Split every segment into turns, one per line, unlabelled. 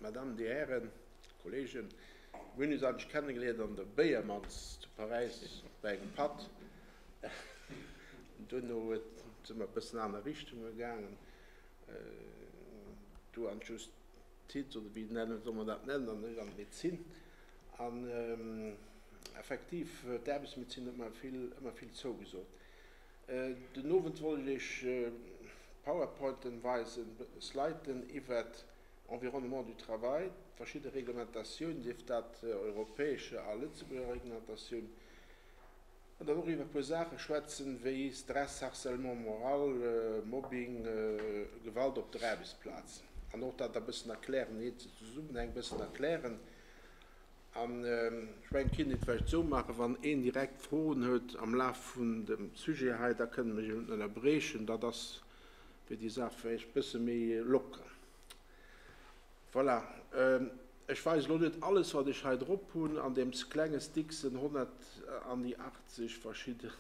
Madame, Dir Hären, Kollegen, mir hunn eis eigentlech kennegeléiert an der Béiermanns zu Paräis bei engem Patt. Duerno huet, si mer e bëssen aner Richtunge gaangen. Du an d'Justiz, oder wéi nennen, soll mer dat nennen, an ech an d'Medezin. An effektiv, d'Aarbechtsmedezin huet mer vill, ëmmer vill zougesot. Den Owend wollt ech Iech Powerpointen weisen, Sliden iwwert Environnement du travail, verschidde Reglementatiounen, sief dat europäesche a Lëtzebuerger Reglementatioun, an dann och iwwer e puer Saache schwätzen, wéi Stress, Harcèlement moral, Mobbing, Gewalt op der Aarbechtsplaz, an och dat e bëssen erklären, déi eenzel Zesummenhäng e bëssen erklären. An ech mengen, et kéint een et vläicht esou maachen, wann een direkt Froen huet am Laf vun dem Sujet hei, da kënne mer jo ënnerbriechen. Dat ass fir déi Saach vläicht e bësse méi locker. Voilà, ech weisen elo net alles, wat ech hei drop hunn an deem klenge Stick sinn 180 verschidde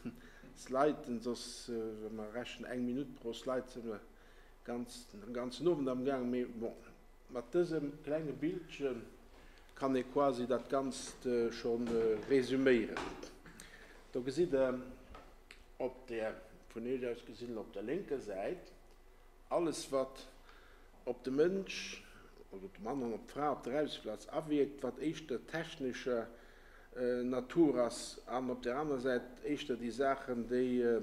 Sliden, soss, wa mer rechnen eng Minutt pro Slide, si mer ganz, den ganzen Owend am Gaang. Mee bon, mat dësem klenge Bildche kann ee quasi dat Ganzt scho resüméieren. Do gesitt Der op der, vun Iech aus gesinn, op der lénker Säit alles, wat op de Mënsch, also op de Mann an op d'Fra op der Aarbechtsplaz awierkt, wat éischter technescher Natur ass, an op der anerer Säit éischter déi Saachen, déi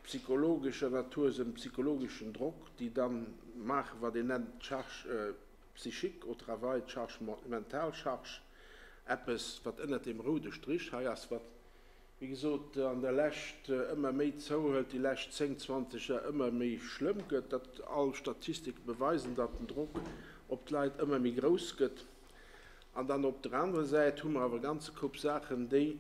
psychologescher Natur sinn, psychologeschen Drock, déi da maachen, wat een nennt d'Charge psychique au travail, d'Charge mentale, Charge, eppes, wat ënnert deem roude Strich hei ass, wat wéi gesot, an der Lescht ëmmer méi zouhëlt, déi lescht 10, 20 Joer ëmmer méi schlëmm gëtt, datt all Statistike beweisen, datt den Drock op d'Leit ëmmer méi grouss gëtt. An dann op der anerer Säit hu mer awer e ganze Koup Saachen, déi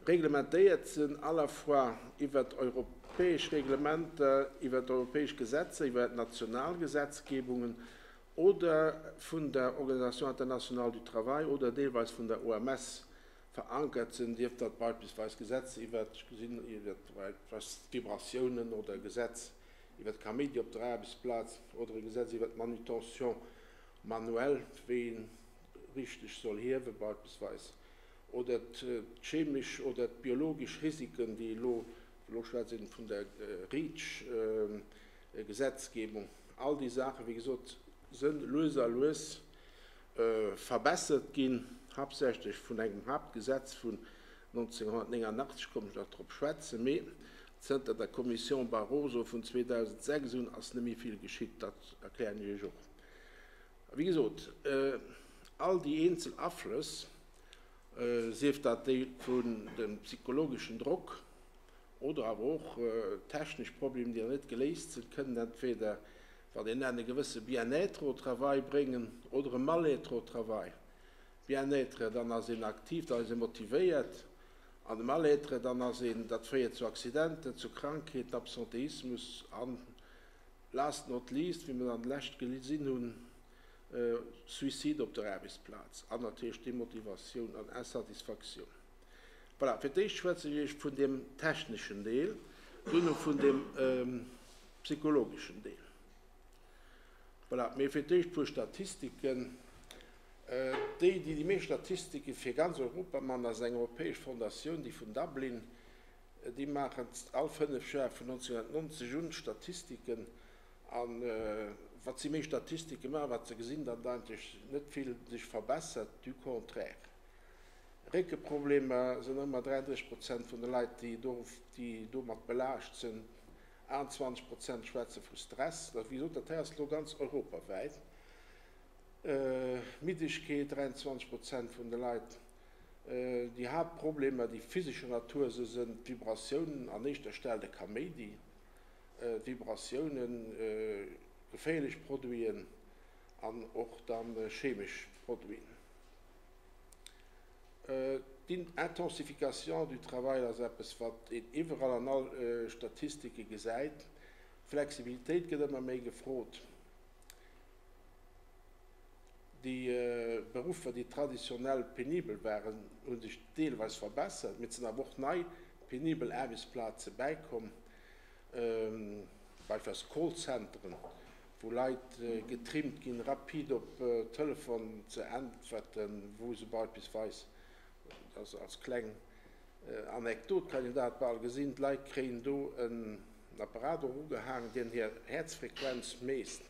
reglementéiert sinn, à la fois iwwert europäesch Reglementer, iwwert europäesch Gesetzer, iwwer national Gesetzgebungen, oder vun der Organisation internationale du travail oder deelweis vun der OMS verankert sinn, sief dat beispillsweis Gesetz iwwert, ech gesinn, iwwert beispillsweis d'Vibratiounen oder e Gesetz iwwert Kaméidi op der Aarbechtsplaz oder e Gesetz iwwert d'Manutention manuelle, wéi ee richteg soll hiewe beispillsweis, oder d'chemesch oder d'biologesch Risiken, déi elo, elo schwätzt een vun der REACH, Gesetzgebung, all déi Saachen, wéi gesot, sënn lues a lues verbessert ginn, haaptsächlech vun engem Haaptgesetz vun 1989, kommen ech nach drop schwätzen, mee zënter der Commission Barroso vun 2006 un ass net méi vill geschitt, dat erklären ech Iech och. A wéi gesot, all déi eenzel Aflëss, sief dat déi vun dem psychologeschen Drock, oder awer och technesch Problemer, déi nach net geléist sinn, kënnen entweder, wat een nennt, e gewësse Bien-être au travail bréngen oder e Mal-être au travail. Bien-être, dann ass een aktiv, dann ass ee motivéiert, an de Mal-être, dann ass een, dat féiert zu Accidenten, zu Krankheeten, Absenteismus an, last not least, wéi mer an der Lescht gesinn hunn, Suicide op der Aarbechtsplaz an natierlech Demotivatioun an Insatisfaktioun. Voilà, fir d'éischt schwätze ech Iech vun deem techneschen Deel, duerno vun deem psychologeschen Deel. Voilà, mee fir d'éischt e puer Statistiken. Déi, déi déi meescht Statistike fir ganz Europa man, ass eng europäesch Fondatioun, déi vun Dublin. Déi maachen all fënnef Jar vun 1990 un Statistiken. A wat si méi Statistike maachen, wat se gesinn, datt eigentlech net vill sech verbessert, du contraire. Réckeproblemer sinn ëmmer 33 Prozent vun de Leit, déi déi domat belaascht sinn. 28 Prozent schwätze vu Stress. Dat, wéi gesot, dat hei ass elo ganz europawäit. Middegkeet, 23 Prozent vun de Leit. Déi Haaptproblemer, déi physescher Natur se sinn d'Vibratiounen, an éischter Stell de Kaméidi, d'Vibratiounen, geféierlech Produiten an och da chemesch Produiten. D'Intensification du travail ass eppes, wat een iwwerall an all Statistike gesäit. Flexibilitéit gëtt ëmmer méi gefrot. Déi Beruffer, déi traditionell penibel waren, hu sech deelweis verbessert, mee et sinn awer och nei penibel Aarbechtsplaze bäikomm, beispillsweis Callcenteren. wou Leit getrimmt ginn, rapid op Telefon ze äntwerten, wou se beispillsweis, dat als kleng Anekdot kann een dat bal gesinn, d'Leit kréien do en Apparat och ugehaangen, deen hir Häerzfrequenz méisst.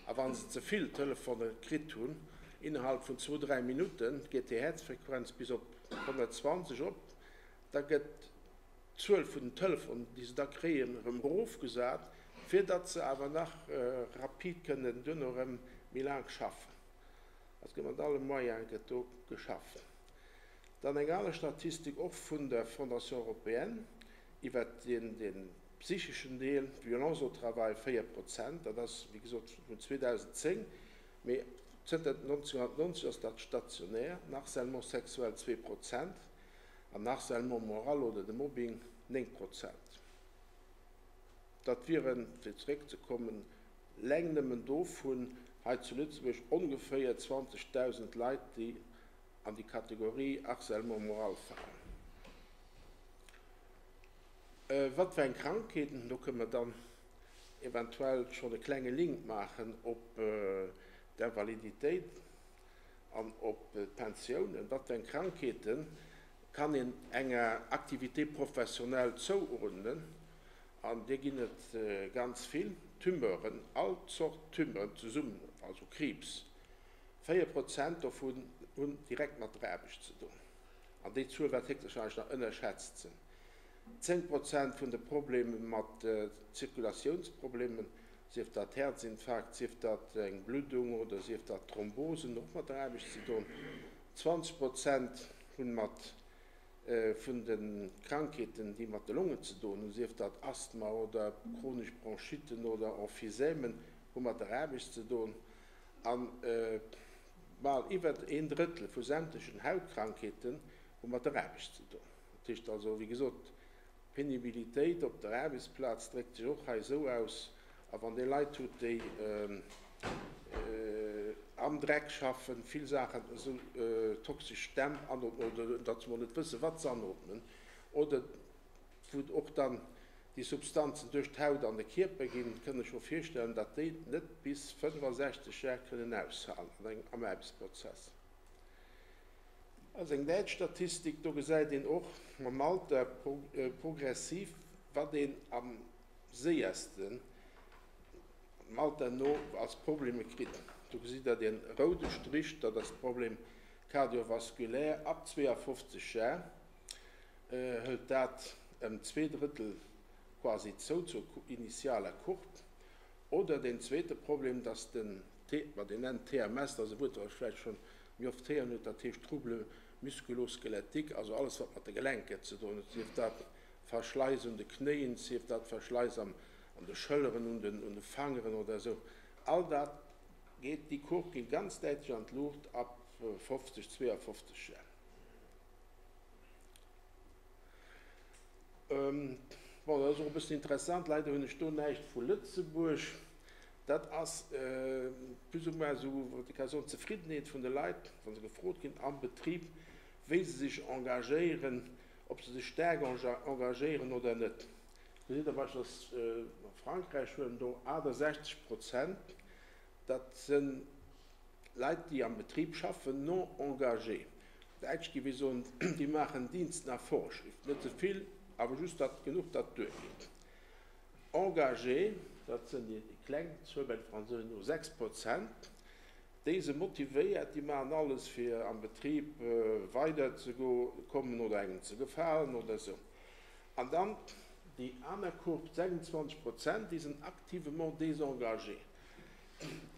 A wa se ze vill Telefone kritt hunn, innerhalb vun zwou, dräi Minutte geet hir Häerzfrequenz bis op 120 op, da gëtt d'Zuel vun den Telefonen, déi se da kréien, erëm erofgesat, fir datt se awer nach rapid kënnen duerno erëm méi laang schaffen. Also gëtt mat alle Moyene gëtt do geschafft. Dann eng aner Statistik och vun der Fondation européenne iwwert dee psycheschen Deel, Violence au travail 4 Prozent, dat ass wéi gesot vun 2010, mee zënter 1990 ass dat stationär, den Harcèlement sexuel 2 Prozent an den Harcèlement moral oder de Mobbing 9 Prozent. Dat wieren, fir zeréckzekommen, leng nëmmen dovun hei zu Lëtzebuerg ongeféier 20.000 Leit, déi an déi Kategorie Harcèlement moral falen. Wat fir eng Krankheeten, do kënne mer dann eventuell schonn e klenge Link maachen op d'Invaliditéit an op d'Pensiounen, wat fir eng Krankheete kann een enger Activité professionnelle zouuerdnen? An deer ginn et ganz vill, Tumeuren, all Zort Tumeuren zesummen, also Kriibs, 4 Prozent dovun hunn direkt mat der Aarbecht ze doen. An déi Zuel wäert héchstwahrscheinlech nach ënnerschätzt sinn. 10 Prozent vun de Problemer mat Zirkulatiounsproblemen, sief dat Häerzinfarkt, sief dat eng Bluddung oder sief dat Thrombosen, hunn och mat der Aarbecht ze doen. 20 Prozent hunn mat vun de Krankheeten, déi mat de Longen ze doen hunn, sief dat Asthma oder chronesch Bronchitten oder Emphysèmen, hu mat der Aarbecht ze doen. A bal iwwert een Drëttel vu sämtlechen Hautkrankheeten hu mat der Aarbecht ze doen. Dat heescht also, wéi gesot, d'Penibilitéit op der Aarbechtsplaz dréckt sech och hei esou aus. A wann Dir Leit hutt, déi am Dreck schaffen, vill Saachen, esou toxesch Dämp anootmen oder datt se mol net wëssen, wat se anootmen, oder wou och dann déi Substanzen duerch d'Haut an de Kierper ginn, kënn ech mer virstellen, datt déi net bis 65 Jar kënnen aushalen an engem am Aarbechtsprozess. Ass eng däitsch Statistik, do gesäit een och mam Alter progressiv, wat een am séiersten dem Alter no als Probleme kritt. Do gesitt Der dee roude Strich, dat ass de Problem cardiovasculaire ab 52 Jar. hëlt dat ëm zweedrëttel quasi zou zur initialer Courbe. Oder deen zweete Problem, dass den T, wat een nennt TMS, dat ass e Wuert, wat ech vläicht schonn méi oft héieren hutt, dat heescht Trouble musculo-squelettique, also alles, wat mat de Gelenker ze doen huet, sief dat Verschleiss un de Knéien, sief dat Verschleiss an de Schëlleren, un de Fangeren oder esou, all dat geet, déi Courbe geet ganz däitlech an d'Luucht ab 50, 52 Jar. Bon, dat ass och e bëssen interessant, leider hunn ech do näischt vu Lëtzebuerg. Dat ass plus ou moins esou, wat ee ka soen, d'Zefriddenheet vun de Leit, wa se gefrot ginn am Betrib, wéi se sech engagéieren, ob se sech staark engagéieren oder net. Do sidd Der beispillsweis a Frankräich huelen do 68 Prozent, dat si Leit, déi am Betrib schaffen, non engagés. Däitsch géif ee soen, déi maachen Dienst nach Vorschrift, net ze vill, awer just datt genuch, datt et duergeet. Engagé, dat sinn déi kleng Zuel, bei de Fransousen no 6 Prozent, déi se motivéiert, déi maachen alles fir am Betrib weider ze kommen oder engem ze gefalen oder esou. An dann déi aner Courbe, 26 Prozent, déi sinn activement désengagé.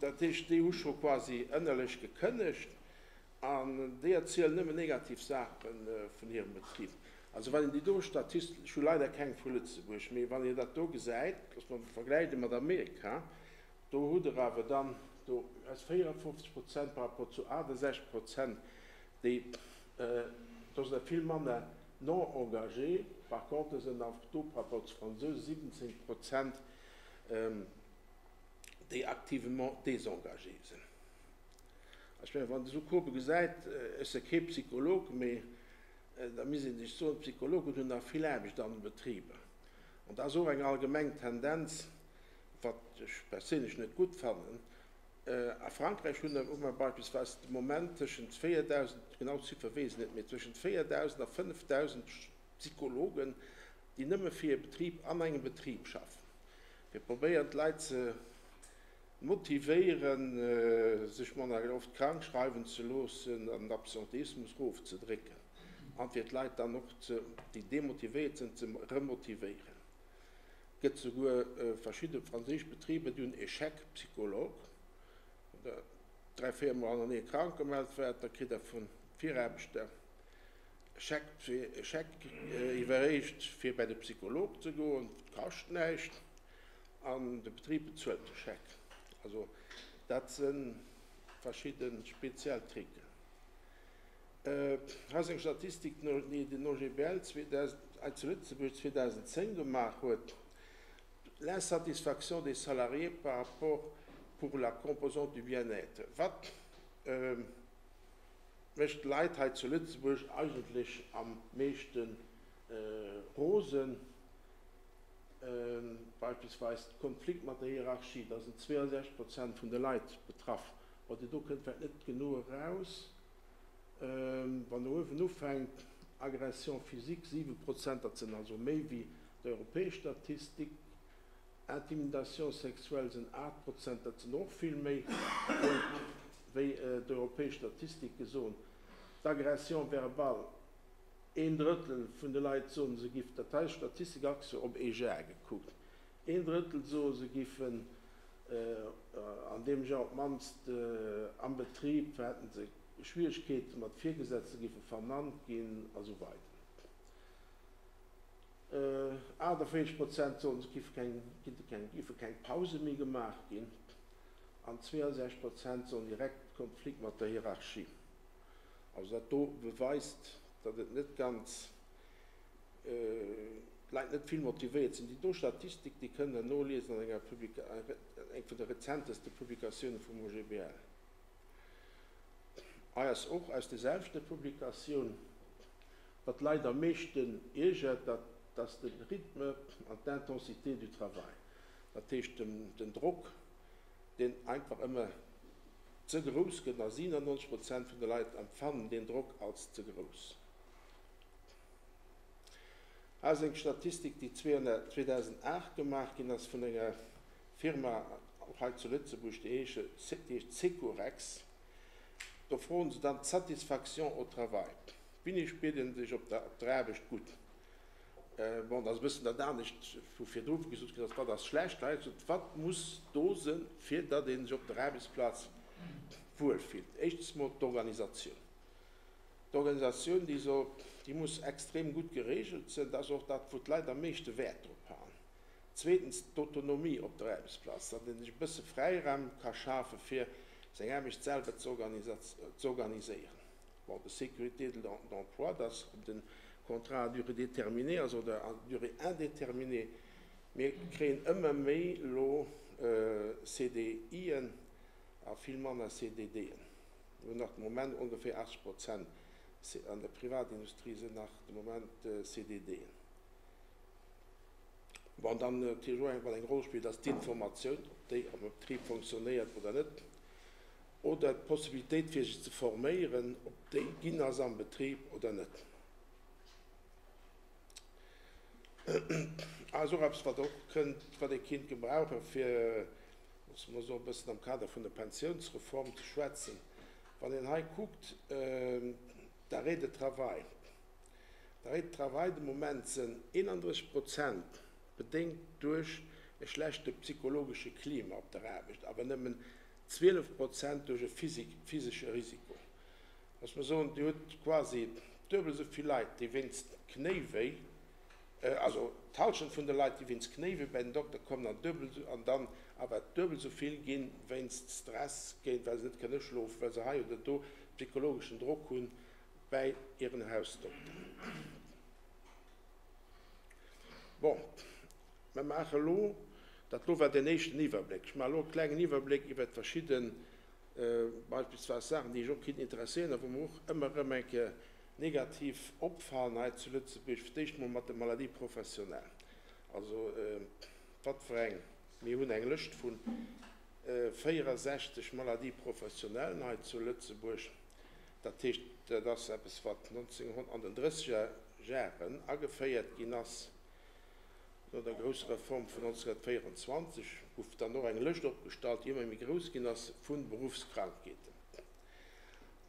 Dat heescht, déi hu scho quasi ënnerlech gekënnegt. An déi erzielen nëmmen negativ Saache vun hirem Betrib. Also wann een déi do Statist, ech hu leider keng vu Lëtzebuerg, mee wann een dat do gesäit, dass mer vergläiche mat Amerika, do hutt Der awer dann do aus 54 Prozent par rapport zu 68 Prozent, déi, do sinn der vill manner non engagés, par contre sinn der do par rapport zu Fransouse 17 Prozent, déi activement désengagés sinn. Ech mengen, wann een esou Courbe gesäit, ech si kee Psycholog, mee da misst ee sech soen, d'Psychologen hunn nach vill Aarbecht an de Betriber. An dat ass och eng allgemeng Tendenz. Wat ech perséinlech net gutt fannen. A Frankräich hunn hu mer beispillsweis de Moment tëschent 4.000, genau Ziffer weess ech net, mee tëschent 4.000 a 5.000 Psychologen, déi nëmme fir e Betrib an engem Betrib schaffen, fir probéieren d'Leit ze motivéieren, sech manner oft krank schreiwen ze loossen an den Absenteismus erofzedrécken an fir d'Leit dann och, déi demotivéiert sinn, ze remotivéieren. Gëtt souguer verschidde franséisch Betriber, déi hunn e Chèque psychologue, wann Der dräi, véier Mol hannerneeë krank gemellt waart, da kritt Der vum Viraarbechter e Chèque, e Chèque iwwerreecht, fir bäi de Psycholog ze goen. Kascht näischt an de Betrib bezuelt de Chèque. Also dat si verschidde speziell Tricken. Hei ass eng Statistik, déi den OGBL hei zu Lëtzebuerg 2010 gemaach huet, L'insatisfaction des salariés par rapport pour la composante du bien-être. Wat mécht d'Leit hei zu Lëtzebuerg eigentlech am meeschte rosen? Beispillsweis de Konflikt mat der Hierarchie, da sinn 62 Prozent vun de Leit betraff. Bon, déi do kënnt vläicht net genuch eraus. Wann e uewen ufänkt, Agression physique 7 Prozent, dat sinn also méi wéi d'europäesch Statistik, Intimidation sexuelle sinn 8 Prozent, dat sinn och vill méi wéi d'europäesch Statistike soen. D'Agression verbale, een Drëttel vun de Leit soen, se giff, dat hei ass Statistik axe op EGA gekuckt, een Drëttel soe se giffen an deem Genre op d'mannst am Betrib hätten se Schwieregkeete mat Virgesetzte, géife vernannt ginn a sou weider. 48 Prozent soen, se géife keng, géife keng Pause méi gemaach ginn an 62 Prozent soen direkt Konflikt mat der Hierarchie. Also dat do beweist, datt et net ganz. d'Leit net vill motivéiert sinn. Déi do Statistik, déi kënnt Der noliesen an enger Publika, eng vun de rezenteste Publikatioune vum OGBL. Hei ass och aus der selwechter Publikatioun, wat d'Leit am meeschten iergert, dat ass de Rythme an d'Intensité du travail, dat heescht den Drock, deen einfach ëmmer ze grouss gëtt a 97 Prozent vun de Leit empfannen deen Drock als ze grouss. Ass eng Statistik, déi 2008 gemaach ginn ass vun enger Firma och hei zu Lëtzebuerg, déi heescht Securex. Do froen se dann d'Satisfaction au travail, wéini spiert een sech op der Aarbecht gutt? Bon, dat ass e bëssen dat anescht wou virdru gesot ginn ass, wat ass schlecht. Hei ass et, wat muss do sinn, fir datt ee sech op der Aarbechtsplaz wuelfillt? Éischtens mol d'Organisatioun. D'Organisatioun, déi soll, déi muss extrem gutt geregelt sinn. Dat ass och dat, wou d'Leit am meeschte Wäert drop han. Zweetens d'Autonomie op der Aarbechtsplaz, datt ee sech e bësse Fräiraum ka schafe fir seng Aarbecht selwer ze organiséieren. Bon, de Sécurité de l'emploi, dat ass, ob den Contrat à durée déterminée ass oder à durée indéterminée. Mir kréien ëmmer méi elo CDIen a vill manner CDDen. Mir hunn nach de Moment ongeféier 80 Prozent an der Privatindustrie sinn nach de Moment CDDen. Bon, dann natierlech och eng, wat eng Roll spillt, ass d'Informatioun, ob déi am Betrib fonctionnéiert oder net, oder d'Possibilitéit fir sech ze forméieren, ob déi ginn ass am Betrib oder net. Ass och eppes, wat och kënnt, wat ee kinnt gebrauchen, fir Loosse mer soen, e bëssen am Kader vun der Pensiounsreform ze schwätzen. Wann een hei kuckt, d'Arrêts de travail, d'Arrêts de travail de Moment sinn 31 Prozent bedéngt duerch e schlechte psychologesche Klima op der Aarbecht, awer nëmmen 12 Prozent duerch e physesche Risiko. Loosse mer soen, Dir hutt quasi duebel esou vill Leit, déi wéinst Knéiwéi Also d'Halschent vun de Leit, déi wéinst Knéiwéi bei den Dokter kommen an duebel esou, an dann awer duebel esou vill ginn wéinst Stress, géint well se net kënne schlofen, well se hei oder do psychologeschen Drock hunn, bäi hiren Hausdokter. Bon, mer maache elo, dat elo war deen éischten Iwwerbléck, ech maache elo e klengen Iwwerbléck iwwert verschidde beispillsweis Saachen, déi iech och kéinten interesséieren a wou mer och ëmmer erëm eng Kéier negativ opfalen hei zu Lëtzebuerg, fir d'éischt mol mat de Maladies professionnelles, also wat fir eng. Mir hunn eng Lëscht vu 64 Maladies professionnellen hei zu Lëtzebuerg. Dat heescht, dat ass eppes, wat 1900 an den drësseger Jaren ageféiert ginn ass. No der grousser Reform vun 1924 gouf dann och eng Lëscht opgestallt, déi ëmmer méi grouss ginn ass, vu Beruffskrankheeten.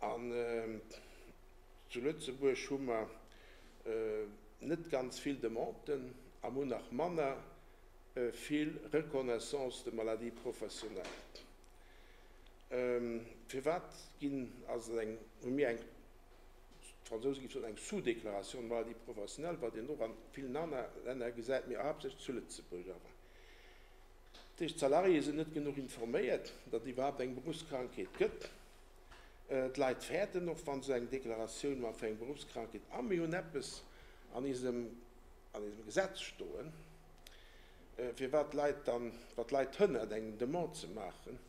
An zu Lëtzebuerg hu mer net ganz vill Demanden a mer hunn nach manner vill Reconnaissance de maladie professionnelle. Firwat ginn, ass et eng, hu mir eng, d'Fransouse géife soen eng Sous-déclaration de maladie professionnelle, wat een och a villen aner Länner gesäit, mee haaptsächlech zu Lëtzebuerg awer. Dat heescht, d'Salariéë sinn net genuch informéiert, datt et iwwerhaapt eng Beruffskrankheet gëtt. D'Leit fäerten och, wa se eng Deklaratioun maache fir eng Beruffskrankheet. A mir hunn eppes an eisem an eisem Gesetz stoen, firwat d'Leit dann, wat d'Leit hënnert, eng Demande ze maachen.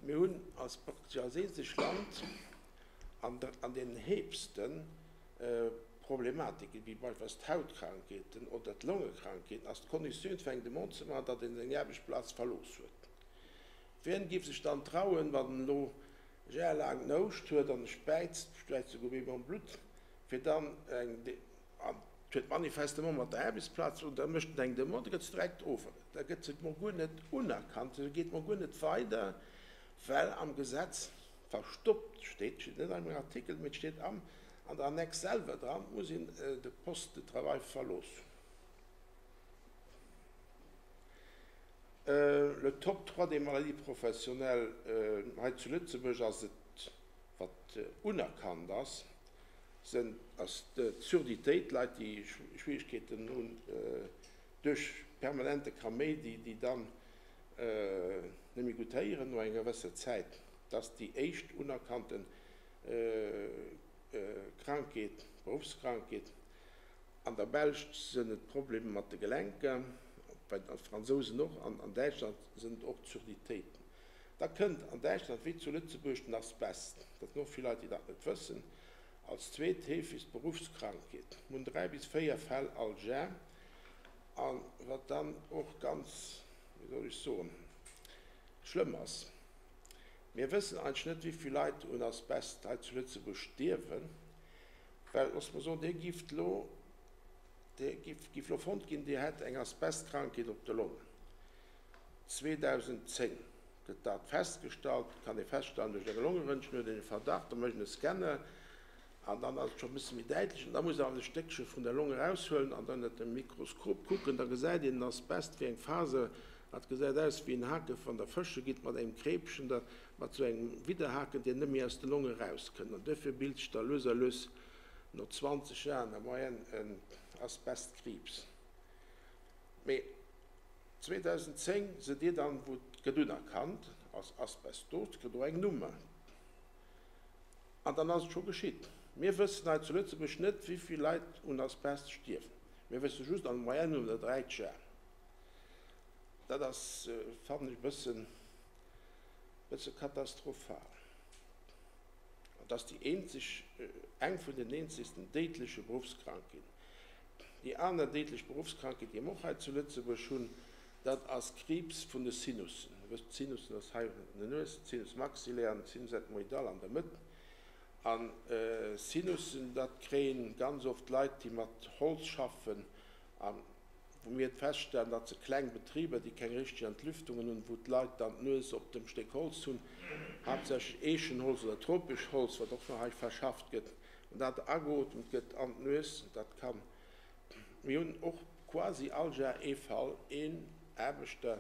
Mir hunn als praktesch als eenzeg Land an an den heefste Problematiken, wéi beispillsweis d'Hautkrankheeten oder d'Longekrankheeten, ass d'Konditioun fir eng Demande ze maachen, datt een seng Aarbechtsplaz verlooss huet. Wien géif sech dann trauen, wann en elo jarelaang d'Nouscht huet an e späizt, späizt souguer méi mam Blutt, fir dann eng, an et huet manifestement mat der Aarbechtsplaz ze dinn, da mécht en eng Demande, da gëtt se direkt of, da gëtt se mol guer net unerkannt, se geet mol guer net weider, well am Gesetz verstoppt steet, steet net am Artikel, mee et steet am an der Annex selwer dran, et muss een de Poste de travail verlooss hunn. Le top 3 des maladies professionnelles hei zu Lëtzebuerg ass et, wat unerkannt ass, sënn, ass d'Surditéit, Leit déi Schwierigkeeten hunn duerch permanente Kaméidi, déi dann net méi gutt héieren no enger gewësser Zäit. Dat ass déi éischt unerkannte Krankheet, Beruffskrankheet. An der Belsch sënn et Problemer mat de Gelenker, bei de Fransousen och, an an Däitschland sënn et och d'Surditéiten. Da kënnt an Däitschland wéi zu Lëtzebuerg den Asbest, dat sinn och vill Leit, déi dat net wëssen, als zweetheefegst Beruffskrankheet. Mir hunn 3 bis 4 Fäll all Jar. A wat dann och ganz, wéi soll ech soen, schlëmm ass, Mir wëssen eigentlech net, wéi vill Leit un Asbest hei zu Lëtzebuerg stierwen. Well, loosse mer soen, Dir gift elo, Dir gift, giff elo fonnt ginn, Dir hätt eng Asbestkrankheet op de Longen. 2010 gëtt dat festgestallt, kann ee feststellen duerch eng Longeröntgen, huet een e Verdacht, da mécht een e Scanner an dann ass et scho e bësse méi däitlech an da muss een awer e Stéckche vun der Long eraushuelen an dann ënnert dem Mikroskop kucken, da gesäit een den Asbest wéi eng Faser, dat gesäit aus wéi en Hake wann Der fësche gitt mat engem Kreepchen, da mat esou engem Widderhaken, deen net méi aus de Longe erauskënnt. An duerfir bilt sech da lues a lues no 20 Jahren an der Moyenne en Asbestkriibs. Mee 2010 sidd Dir dann, wou et gëtt unerkannt als Asbestos, kritt och eng Nummer. An dann ass et scho geschitt. Mir wëssen hei zu Lëtzebuerg net, wéi vill Leit un Asbest stierwen. Mir wësse just, an der Moyenne hunn der 3 d'Jar. Dat ass, fannen ech, e bëssen, bësse katastrophal. An et ass déi eenzeg, eng vun den eenzegsten déidleche Beruffskrankheeten. Déi aner déidlech Beruffskrankheet, déi mer och hei zu Lëtzebuerg hunn, dat ass Kriibs vun de Sinussen. Dir wësst, d'Sinussen ass hei an der Nues, d'Sinus maxillaire an d'Sinus ethmoidal an der Mëtt. An Sinussen, dat kréien ganz oft Leit, déi mat Holz schaffen a wou mir feststellen, datt se kleng Betriber, déi keng richteg Entlüftungen hunn, wou d'Leit dann d'Nues op dem Stéck Holz hunn, haaptsächlech Eechenholz oder tropesch Holz, wat och nach hei verschafft gëtt, wann dat ageotemt gëtt an d'Nues, dat kann, mir hunn och quasi all Jar ee Fall, een Aarbechter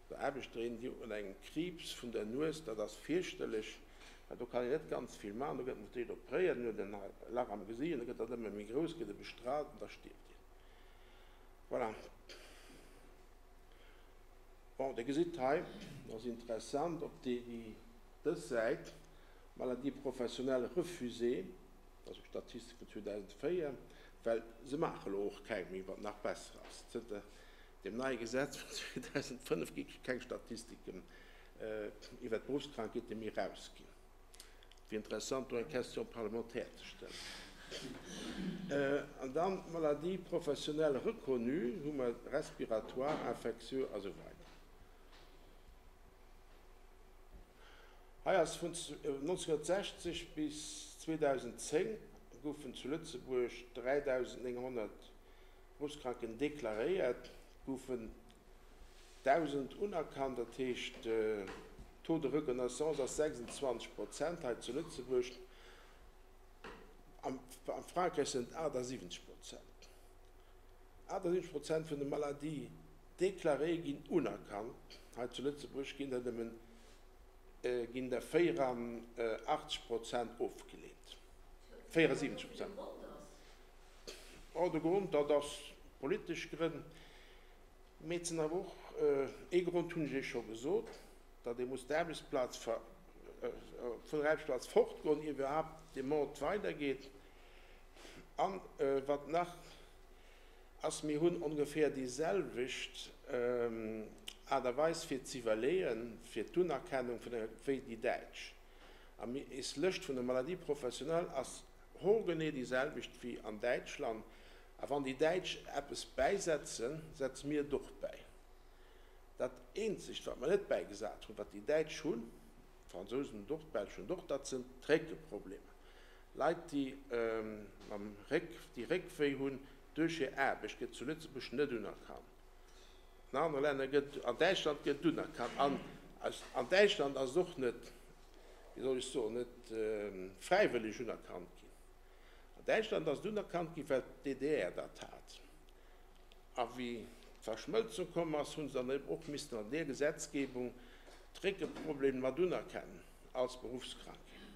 oder Aarbechterin, déi un engem Kriibs vun der Nues, dat ass fierchterlech, well do kann een net ganz vill maachen, do gëtt mat deet opréiert, en huet en Lach am Gesiicht an da gëtt dat ëmmer méi grouss, gëtt e bestrahlt an da stierft een. Voilà. Bon, Dir gesitt hei, dat ass interessant, op déi, dës Säit, Maladies professionnelles refusées, dat ass eng Statistik vun 2004, well se maache elo och keng méi, wat nach besser ass. Zënter deem neie Gesetz vun 2005 gi keng Statistiken iwwert d'Beruffskrankheete méi erausginn. Et wier interessant, do eng Question parlementaire ze stellen. An dann d'Maladies professionnelles reconnues hu mer respiratoire, infectieux a sou weider. Hei ass vun 1960 bis 2010 goufen zu Lëtzebuerg 3.900 Beruffskranken deklaréiert, goufen 1.000 unerkannt, dat heescht Taux de reconnaissance ass 26 Prozent hei zu Lëtzebuerg, a Frankräich sinn et 78 Prozent. 78 Prozent vun de Maladies déclarées ginn unerkannt, hei zu Lëtzebuerg ginn der nëmmen ginn der 84 Prozent ofgeleent. 74 Prozent. Oh, de Grond, dat ass politesch Grënn, mee et sinn awer och, ee Grond hunn ech Iech scho gesot, datt ee muss d'Aarbechtsplaz vun der Aarbechtsplaz fortgoen, ier iwwerhaapt d'Demande weidergeet. An wat nach ass, mir hunn ongeféier déi selwecht Aart a Weis fir z'iwwerleeën, fir d'Unerkennung vun enger, wéi déi Däitsch. A mir, is Lëscht vun de Maladies professionnelles ass hoergenee déi selwecht wéi an Däitschland. A wann déi Däitsch eppes bäisetzen, setze mir et och bäi. Dat eenzegt, wat mer net bäigesat hunn, wat déi Däitsch hunn, d'Fransousen hunn et och, d'Belsch hunn et och, dat sinn d'Réckeproblemer. Leit, déi mam Réck, déi Réckwéi hunn duerch hir Aarbecht, gëtt zu Lëtzebuerg net unerkannt. An anere Länner gëtt, an Däitschland gëtt et unerkannt. An an Däitschland ass et och net, wéi soll ech soen, net fräiwëlleg unerkannt ginn. An Däitschland ass et unerkannt ginn, well d'DDR dat hat. A wéi d'Verschmëlzung komm ass, hu se dann eben och missten an där Gesetzgebung d'Réckeproblem mat unerkennen als Beruffskrankheet.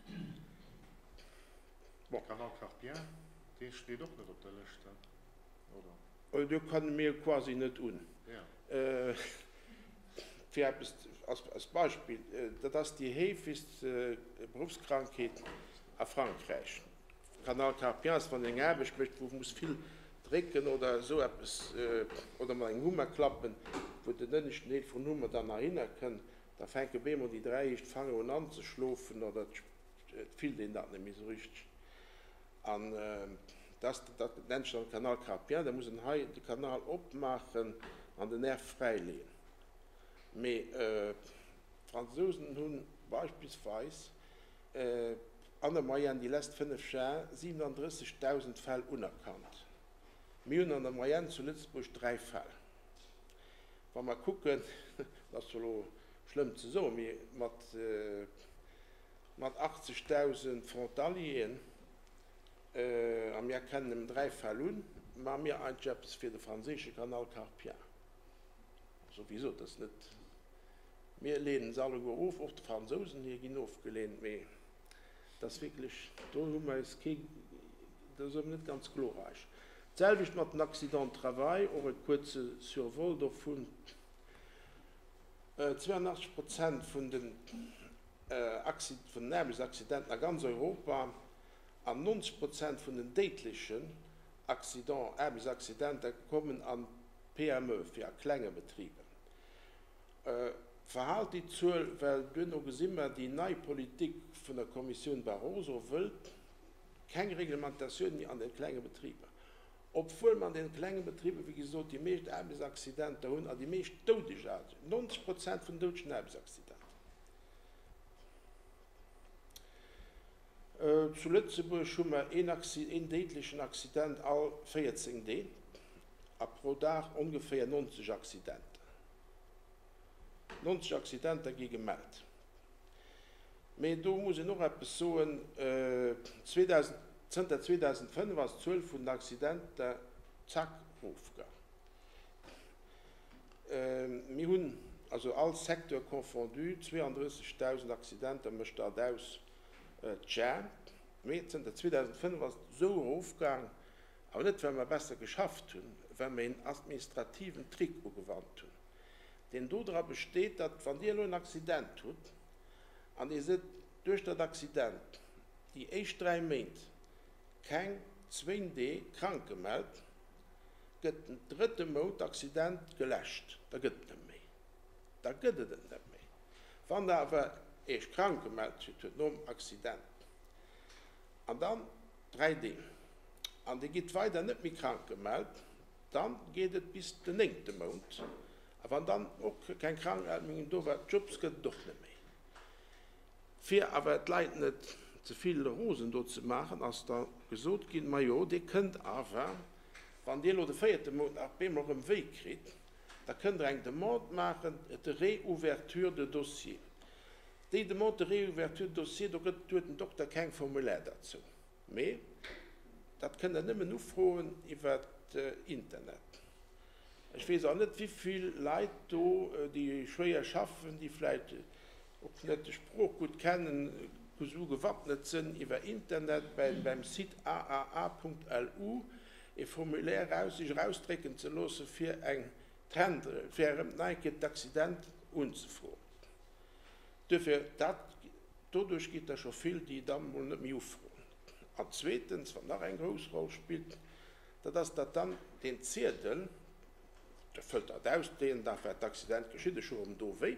Bon. Canal carpien, dee steet och net op der Lëscht, oder?
Do kenne mir quasi net un. Fir eppes als Beispill, dat ass déi heefegst Beruffskrankheet a Frankräich. Canal carpien ass, wann een eng Aarbecht mécht, wou muss vill drécken oder esou eppes, oder mat engem Hummer klappen, wou den ënneschten Deel vum Hummer dann nach hinner kënnt, da fänke bemol déi 3 éischt Fanger un anzeschlofen oder et fillt een dat net méi esou richteg. An dat, dat nennt sech dann Canal carpien. Da muss een hei de Kanal opmaachen an den Nerv fräileeën. Mee d'Fransousen hu beispillsweis an der Moyenne déi lesst 5 Jar 37.000 Fäll unerkannt. Mir hunn an der Moyenne zu Lëtzebuerg 3 Fäll. Wa mer kucken, dat ass zwar elo schlëmm ze soen, mee mat mat 80.000 Frontalieren, a mir erkennen nëmmen 3 Fäll un, maache mir eigentlech eppes fir de franséische Canal carpien. Also wéi gesot, dat ass net. Mir leenen se alleguer of, och de Fransousen hir ginn ofgeleent, mee dat ass wierklech, do hu mer eis kee, dat ass net ganz glorreich. D'selwecht mat den Accidents de travail, och e kuerze Survol dovun, 82 Prozent vun den vun den Aarbechtsaccidenten a ganz Europa an 90 Prozent vun den déidlechen Accident, Aarbechtsaccidenter kommen a PME, fir a klenge Betriber. Verhaalt déi Zuel, well duerno gesi mer, déi nei Politik vun der Kommissioun Barroso wëllt keng Reglementatioun méi an den klenge Betriber, obwuel mer an den klenge Betriber, wéi gesot, déi meescht Aarbechtsaccidenter hunn a déi meescht doudeg Aarbechts-, 90 Prozent vun den doudegen Aarbechtsaccidenter. Zu Lëtzebuerg hu mer een déidlechen Accident all 14 Deeg a pro Dag ongeféier 90 Accidenter. 90 Accidenter gi gemellt. Mee do muss een och eppes soen, Zënter 2005 ass d'Zuel vun den Accidenter zack erofgaang. Mir hunn, also all Secteur confondu, 32.000 Accidenter mécht dat aus d'Jar. Mee zënter 2005 ass et esou erofgaang, Awer net well mer besser geschafft hunn, well mer een administrativen Trick ugewannt hunn, deen dodra besteet, datt wann Dir elo en Accident hutt an Dir sidd duerch dat Accident déi éischt 3 Méint keng zwéin Dee krank gemellt, gëtt den drëtte Mount d'Accident geläscht, da gëtt et net méi. Da gëtt et et net méi. Wann Der awer Iech krank gemellt hutt nom Accident an dann 3 Deeg an Dir gitt weider net méi krank gemellt, dann geet et bis den néngte Mount a wann dann och keng Krankmeldungen do war, d'Jobs gëtt et och net méi. Fir awer d'Leit net ze vill rosen do ze maachen, ass da gesot ginn, Majo, Dir kënnt awer, wann Dir elo de véierte Mount nach op eemol erëm wéi kritt, da kënnt Der eng Demande maachen de réouverture de dossier. Déi Demande de réouverture de dossier, do gëtt, do huet den Dokter keng Formulaire derzou, mee dat kënnt Der nëmmen ufroen iwwer Internet. Ech weess och net, wivill Leit do, déi schwéier schaffen, déi vläicht och net déi Sprooch gutt kennen, esou gewappnet sënn, iwwer Internet beim Site aaa.lu e Formulaire eraus, sech erausdrécken ze loosse fir eng Trend, fir erëm nach eng Kéier d'Accident unzefroen. Duerfir, dat, doduerch gitt der scho vill, déi da mol net méi ufroen. An zweetens, wat nach eng grouss Roll spillt, Dat ass, datt dann deen Ziedel, Der fëllt dat aus, deen Dag war d'Accident geschitt, ech hu erëm do wéi,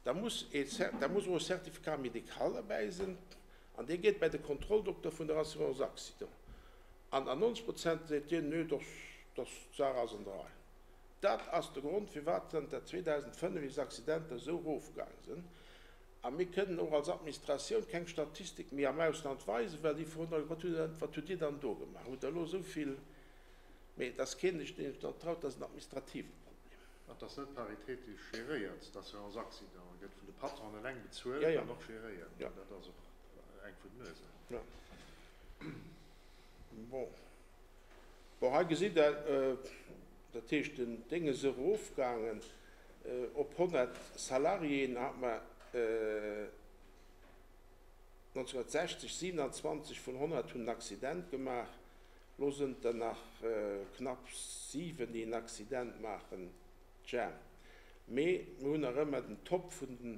da muss ee, da muss och e Certificat médical derbäi sinn an dee geet bäi de Kontrolldokter vun der Assurance accident. An an 90 Prozent seet deen, nö, dass, dass, d'Saach ass an der Rei. Dat ass de Grond, firwat zënter 2005 eis Accidenter esou erofgaang sinn. A mir kënnen och als Administratioun keng Statistik méi am Ausland weisen, well déi froen da, Wat hutt Dir dann do gemaach? Hutt Der elo esou vill? Mee et ass keen, deen sech dann traut, dat ass en administrative Problem.
An et ass net paritätesch geréiert, d'Assurance accident gëtt vun de Patronen eleng bezuelt an och geréiert. Dat ass och eng vun den Ursachen.
Bon. Bon, hei gesitt Der, dat heescht, den Déng ass erofgaangen. Op 100 Salariéen hat mer 1960 27 vun 100 hunn en Accident gemaach. Lo sënn der nach knapp 7, déi en Accident maachen. Tja, mee mir hunn nach ëmmer den Top vun den,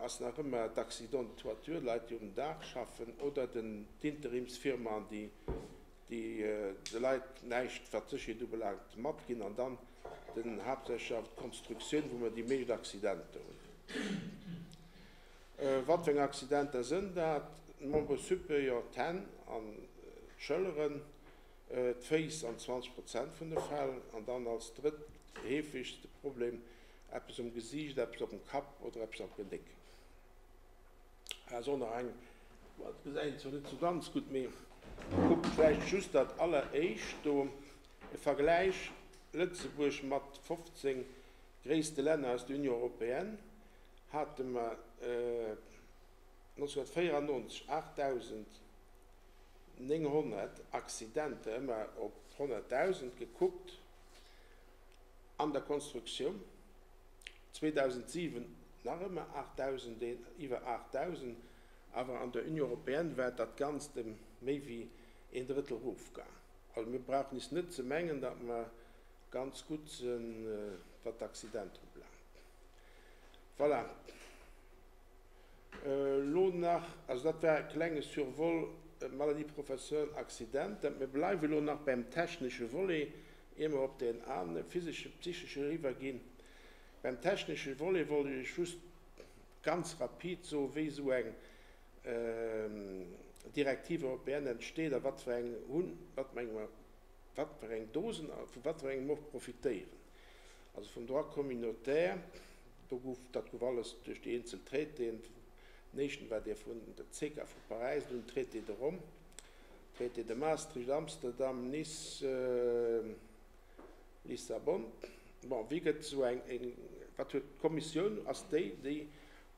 ass nach ëmmer d'Accident de toiture, Leit, déi um Daach schaffen, oder den d'Interimsfirmaen, déi déi de Leit näischt, wat d'Sécherheet ubelaangt, matginn, an dann den haaptsächlech awer d'Konstruktioun, wou mer déi meescht Accidenter hunn. Wat fir eng Accidenter sënn dat? D'Membre supérieur, d'Hänn an d'Schëlleren, d'Féiss an 20 Prozent vun de Fäll, an dann als drëtt heefegste Problem eppes um Gesiicht, eppes op dem Kapp oder eppes am Genéck. Ass och nach eng, dat gesäit een zwar net sou ganz gutt, mee kuckt vläicht just dat alleréischt do, e Vergläich Lëtzebuerg mat 15 gréisste Länner aus der Union européenne, hate mer 1994 8.900 Accidenter, ëmmer op 100.000 gekuckt, an der Konstruktioun. 2007 nach ëmmer 8.000, iwwer 8.000, awer an der Union européenne war dat Ganzt ëm méi wéi een Drëttel erofgaang. Also mir brauchen is net ze mengen, datt mer ganz gutt sinn, wat d'Accidenter ubelaangt. Voilà. Elo nach, also dat war e klenge Survol Maladie professionnelle, Accidenter. Mir bleiwe elo nach beim technesche Volet, ier mer op deen anere physesche, psychesche eriwwerginn. Beim technesche Volet wollt ech Iech just ganz rapid soen, wéi esou eng Directive européenne entsteet a wat fir eng hunn, wat mer wat fir eng do sinn a vu wat fir engem och profitéieren. Also vum Droit communautaire, do gouf, dat gouf alles duerch déi eenzel Traitéen, den éischten war dee vun der CECA vu Paräis, dunn den Traité de Rome, Traité de Maastricht, Amsterdam, Nice, Lissabon. Bon, wéi gëtt esou eng, wat huet d'Kommissioun, ass déi, déi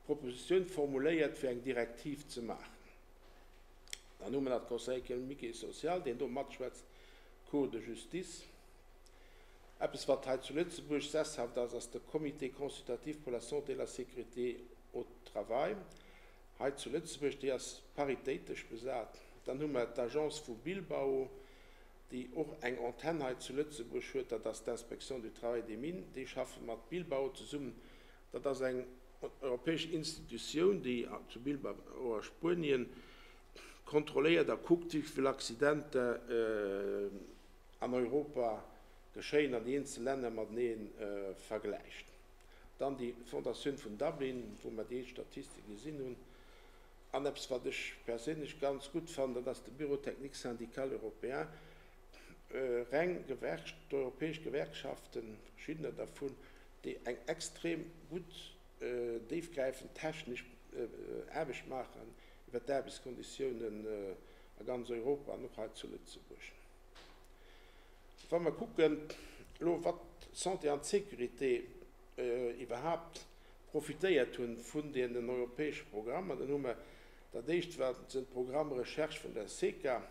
d'Propositioun formuléiert, fir eng Direktiv ze maachen. Dann hu mer nach de Conseil économique et social, deen do matschwätzt, d'Cour de justice. Eppes, wat hei zu Lëtzebuerg sesshaft ass, ass de Comité consultatif pour la santé et la sécurité au travail hei zu Lëtzebuerg. Déi ass paritéitesch besat. Dann hu mer d'Agence vu Bilbao, déi och eng Antenn hei zu Lëtzebuerg huet, dat ass d'Inspection du Travail et des Mines, déi schaffe mat Bilbao zesummen. Dat ass eng europäesch Institutioun, déi zu Bilbao a Spuenien kontrolléiert a kuckt, wéi vill Accidenter an Europa geschéien an déi eenzel Länner matenee vergläicht. Dann déi Fondatioun vun Dublin, wou mer déi Statistik gesinn hunn. An eppes, wat ech perséinlech ganz gutt fannen, dat ass de Bureau technique syndical européen, reng d'europäesch Gewerkschaften, verschiddener dervun, déi eng extrem gutt, déifgräifend technesch. Aarbecht maachen iwwert d'Aarbechtskonditiounen a ganz Europa an och hei zu Lëtzebuerg. Wa mer kucken elo, wat d'Santé an d'Sécurité iwwerhaapt profitéiert hunn vun deenen europäesche Programmer, dann hu mer dat éischt war sinn d'Programme Recherche vun der SECA,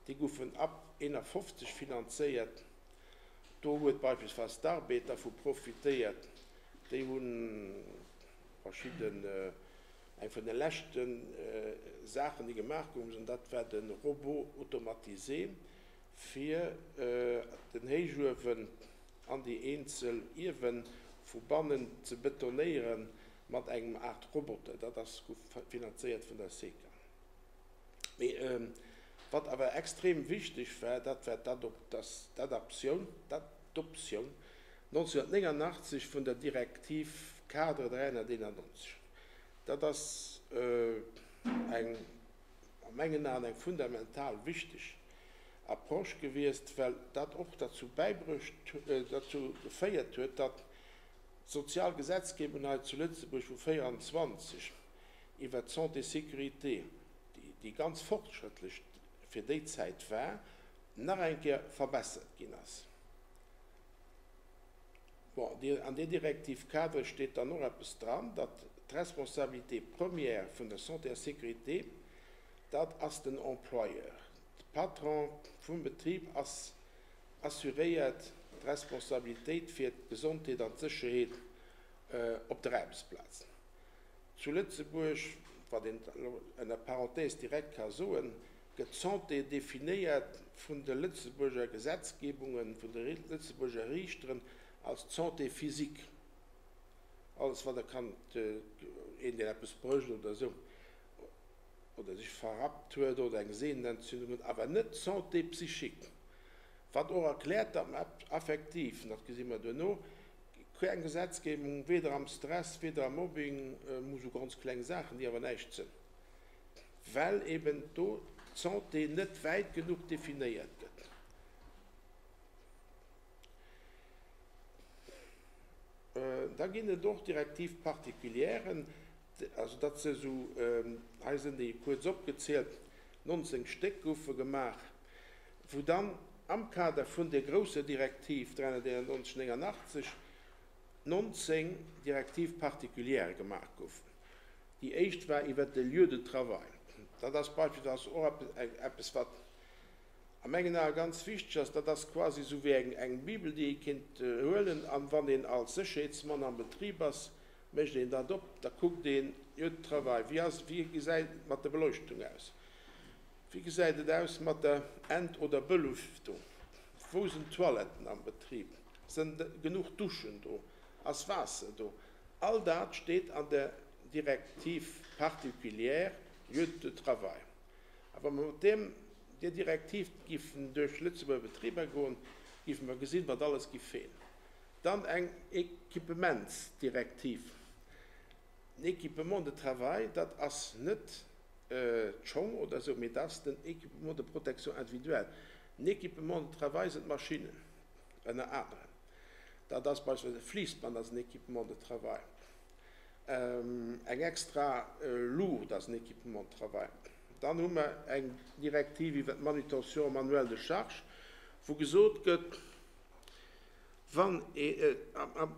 déi goufen ab 51 finanzéiert. Do huet beispillsweis d'Arbed dervu profitéiert. Déi hu verschidden, eng vun de leschte Saachen, déi gemaach goufen sinn, dat war de Robot automatisé fir den Héichuewen an déi eenzel Iewen vu bannen ze betonéiere mat engem Aart Roboter. Dat ass gouf finanzéiert vun der SECA. Mee wat awer extrem wichteg war, dat war d'Adaptioun, d'Adoptioun 1989 vun der Direktiv-cadre 391. Dat ass eng, a mengen Aen, eng fundamental wichteg Approche gewiescht, well dat och derzou bäibruecht, derzou geféiert huet, datt d'sozial Gesetzgebung hei zu Lëtzebuerg vu 24 iwwert d'Santé-Sécurité, déi ganz fortschrëttlech fir déi Zäit war, nach eng Kéier verbessert ginn ass. Bon, an där Directive-cadre steet dann och eppes dran, datt d'Responsabilité première vun der Santé a Sécurité, dat ass den Employeur. De Patron vum Betrib ass assuréiert d'Responsabilitéit fir d'Gesondheet an d'Sécherheet op der Aarbechtsplaz. Zu Lëtzebuerg, wat een elo ënner Parenthèse direkt ka soen, gëtt d'Santé definéiert vun de Lëtzebuerger Gesetzgebungen, vun de Lëtzebuerger Riichteren als d'Santé physique. Alles wat Der kannt, een deen eppes brécht oder esou, oder sech verrappt huet oder eng Sehnenentzündung huet, awer net d'Santé psychique. Wat och erkläert, datt mer effektiv, an dat gesi mer duerno, keng Gesetzgebung, weder am Stress, weder am Mobbing, mu sou ganz kleng Saachen, déi awer näischt sënn, well eben do d'Santé net wäit genuch definéiert gëtt. Da ginn et och Directives particulièren, also dat si sou, hei sinn déi kuerz opgezielt, 19 Stéck goufe gemaach, wou dann am Kader vun där grousser Direktiv 391, 89 19 Directives particulières gemaach goufen. Déi éischt war iwwert de Lieu de travail. Dat ass beispillsweis och eppes, wat a mengen Ae ganz wichteg ass. Dat ass quasi esou wéi eng Bibel, déi ee kéint huelen, an wann een als Sécherheetsmann am Betrib ass, mécht een dat op, da kuckt een, Lieu de travail, wéi ass, wéi gesäit et mat der Beleuchtung aus? Wéi gesäit et aus mat der Ent oder Belüftung? Wou sinn d'Toiletten am Betrib? Sënn genuch Duschen do? Ass Waasser do? All dat steet an der Directive particulière lieu de travail. A wa mer mat deem, där Direktiv giffen duerch Lëtzebuerger Betriber goen, giffe mer gesinn, wat alles giff feelen. Dann eng Equipements-Direktiv. En Équipement de travail, dat ass net d'Schong oder esou, mee dat ass den Équipement de protection individuelle. En Équipement de travail sinn d'Maschinnen, ënner anerem. Dat ass beispillsweis e Fliissband ass en Équipement de travail. Eng extra Luucht ass en Équipement de travail. Dann hu mer eng Direktiv iwwer d'Manutention manuelle de charge, wou gesot gëtt, Wann ee,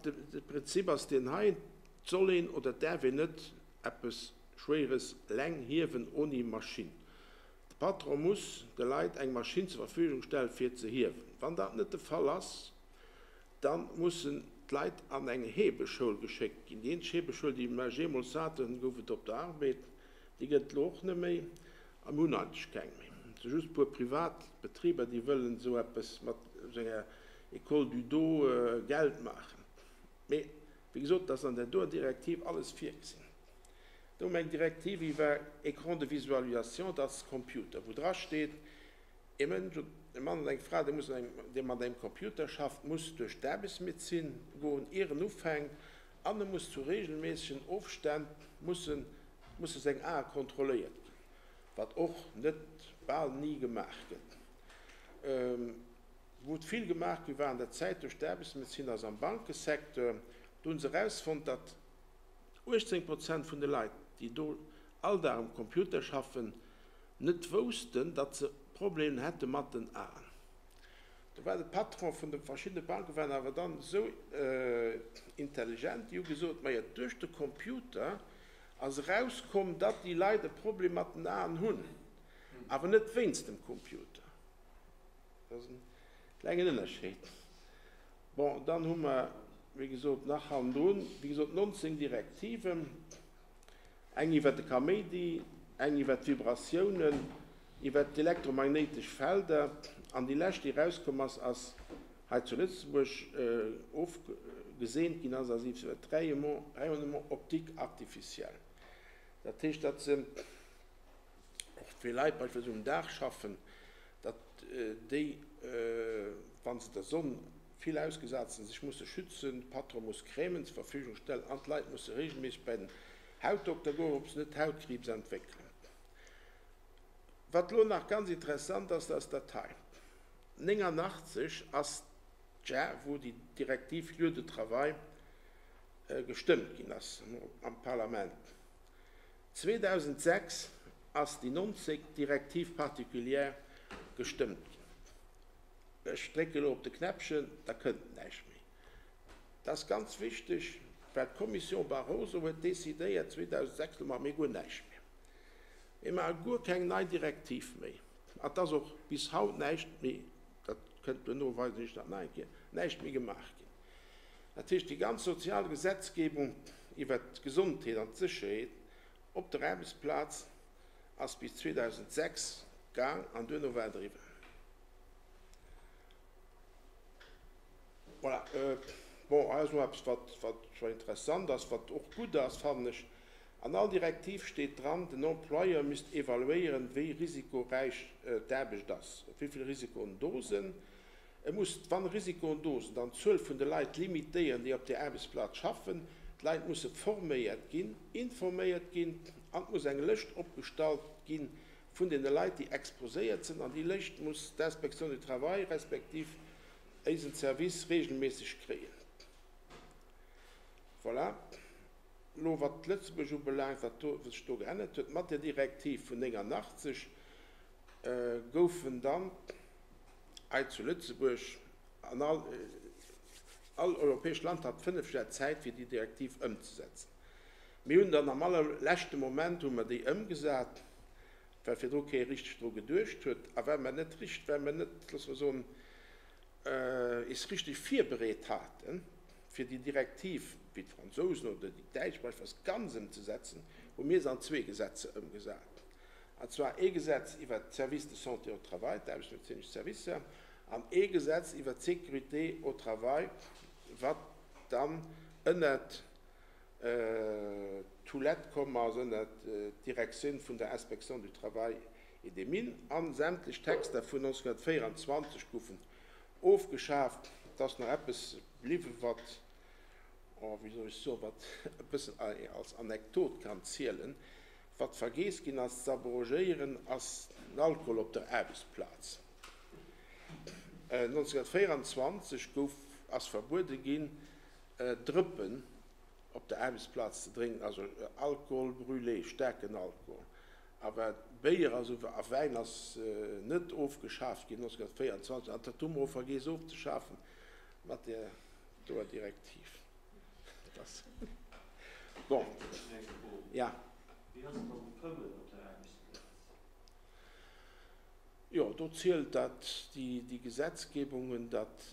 de Prinzip ass deen hei, et soll een oder et däerf een net eppes Schwéieres eleng hiewen oni Maschinn. De Patron muss de Leit eng Maschinn zur Verfügung stellen, fir ze hiewen. Wann dat net de Fall ass, da mussen d'Leit an eng Hebeschoul geschéckt ginn. Déi eenzeg Hebeschoul, déi mer jeemools haten, gouf et op der Arbed. Déi gëtt et elo och net méi. A mir hunn eigentlech keng méi. Et si just e puer privat Betriber, déi wëllen esou eppes mat esou enger École du dos Geld maachen. Mee, wéi gesot, et ass an där doer Direktiv alles virgesinn. Do hu mer eng Direktiv iwwer Écran de visualisation, dat ass Computer, wou drasteet, e Mënsch, e Mann oder eng Fra, dee muss an engem, dee mat engem Computer schafft, muss duerch d'Aarbechtsmedezin goen, ier en ufänkt, an e muss zu regelméissegen Ofstänn mussen, musse seng Ae kontrolléiert ginn, wat och net, bal ni gemaach gëtt. Wou et vill gemaach gi war an der Zäit duerch d'Aarbechtsmedezin ass am Bankesecteur. Do hu se erausfonnt, datt 18 Prozent vun de Leit, déi do all Dag um Computer schaffen, net woussten, datt se Problemen hätte mat den Aen. Do war de Patron vun de verschiddene Banke waren awer dann esou intelligent, déi hu gesot, majo duerch de Computer ass erauskomm, datt déi Leit e Problem mat den Aen hunn, awer net wéinst dem Computer. Dat ass en klengen Ënnerscheed. Bon, dann hu mer, wéi gesot, nach hannendrun, wéi gesot, 19 Direktiven, eng iwwert de Kaméidi, eng iwwert d'Vibratiounen, iwwert d'elektromagnéitesch Felder, an déi lescht, déi erauskomm ass, ass hei zu Lëtzebuerg ofgeseent ginn ass, ass iwwert d'Rayonnement optique artificiel. Dat heescht, datt se och fir Leit beispillsweis um Daach schaffen, datt déi, wa se der Sonn vill ausgesat sinn, sech musse schützen, de Patron muss Crèmen zur Verfügung stellen an d'Leit musse regelméisseg bei den Hautdokter goen, ob se net Hautkriibs entwéckelen. Wat elo nach ganz interessant ass, dat ass dat hei, 89 ass d'Jar, wou déi Directive Lieu de travail gestëmmt ginn ass am Parlament. 2006 ass déi 90. Directive particulière gestëmmt ginn. Ech drécke elo op de Knäppchen, da kënnt näischt méi. Dat ass ganz wichteg, well d'Commission Barroso huet decidéiert 2006, elo maache mir guer näischt méi. Mir maache guer keng nei Direktiv méi. An et ass och bis haut näischt méi, dat kënnt duerno, weisen ech dat nach eng Kéier, näischt méi gemaach ginn. Dat heescht, déi ganz sozial Gesetzgebung iwwert d'Gesondheet an d'Sécherheet op der Aarbechtsplaz ass bis 2006 gaang an duerno war et eriwwer. Voilà. Bon, hei ass nach eppes, wat, wat zwar interessant ass, wat och gutt ass, fannen ech. An all Direktiv steet dran, den Employeur misst evaluéieren, wéi risikoräich d'Aarbecht ass, wéi vill Risikoen do sinn. E muss, wann Risikoen do sinn, dann d'Zuel vun de Leit limitéieren, déi op där Aarbechtsplaz schaffen. D'Leit musse forméiert ginn, informéiert ginn an et muss eng Lëscht opgestallt gi vun deene Leit, déi exposéiert sinn. An déi Lëscht muss d'Inspection du travail respektiv éisen Service regelméisseg kréien. Voilà. Elo wat Lëtzebuerg ubelaangt, wat do, sech do geännert huet mat där Direktiv vun 89, goufen dann, Hei zu Lëtzebuerg, an all all europäescht Land hat 5 Jar Zäit fir déi Direktiv ëmzesetzen. Mir hunn dann am allerleschte Moment hu mer déi ëmgesat, well virdru kee richteg dru geduecht huet a well mer net richt well mer net, loosse mer soen, is richteg virbereet haten, fir déi Direktiv, wéi d'Fransousen oder déi Däitsch beispillsweis, ganz ëmzesetzen, hu mir se an zwee Gesetzer ëmgesat. An zwar ee Gesetz iwwert d'Services de santé au travail, d'aarbechtsmedezinesch Servicer, an ee Gesetz iwwert d'Sécurité au travail, wat dann ënnert d'Houlette komm ass, ënnert d'Direktioun vun der Inspection du travail et des mines. A sämtlech Texter vun 1924 goufen ofgeschaaft. Et ass nach eppes bliwwen, wat, oh, wéi soll ech soen, wat e bëssen als Anekdot kann zielen. Wat vergeess ginn ass ze abrogéieren, ass den Alkohol op der Aarbechtsplaz. 1924 gouf ass verbuede ginn, Drëppen op der Aarbechtsplaz ze drénken, also Alcool brûlé, staarken Alkohol. Awer Béier ass a Wäin ass net ofgeschaaft ginn 1924, an dat hu mer och vergeess ofzeschafen mat där doer Direktiv. Bon, ja.
Wéi ass et dann mam Fëmmen op der Aarbechtsplaz?
Jo, do zielt dat, déi Gesetzgebungen, datt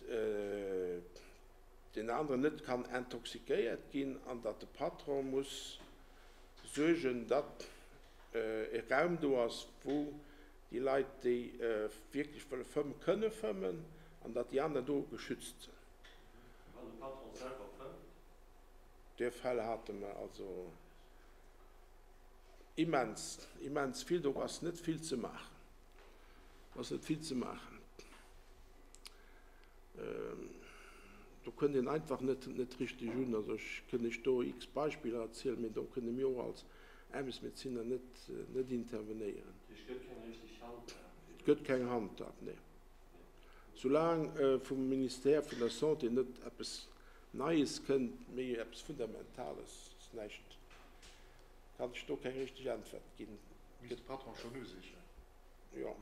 deen aneren net kann intoxiquéiert ginn an datt de Patron muss suergen, datt e Raum do ass, wou déi Leit, déi wierklech wëlle fëmmen, kënne fëmmen an datt déi aner do geschützt sinn.
Wann de Patron selwer fëmmt?
Där Fäll hate mer also immens, immens vill. Do ass net vill ze maachen. Do ass net vill ze maachen. Do kënnt een einfach net, net richteg un. Also ech kënnt Iech do x Beispiller erzielen, mee do kënne mir och als Aarbechtsmedeziner net, net intervenéieren.
Et gëtt keng richteg Handhab
fir. Et gëtt keng Handhab, nee. Soulaang vum Ministère vun der Santé net eppes Neies kënnt, méi eppes Fundamentales, ass näischt. Kann ech do keng richteg Äntwert ginn.
Misst de Patron schonn usichen.
Jo,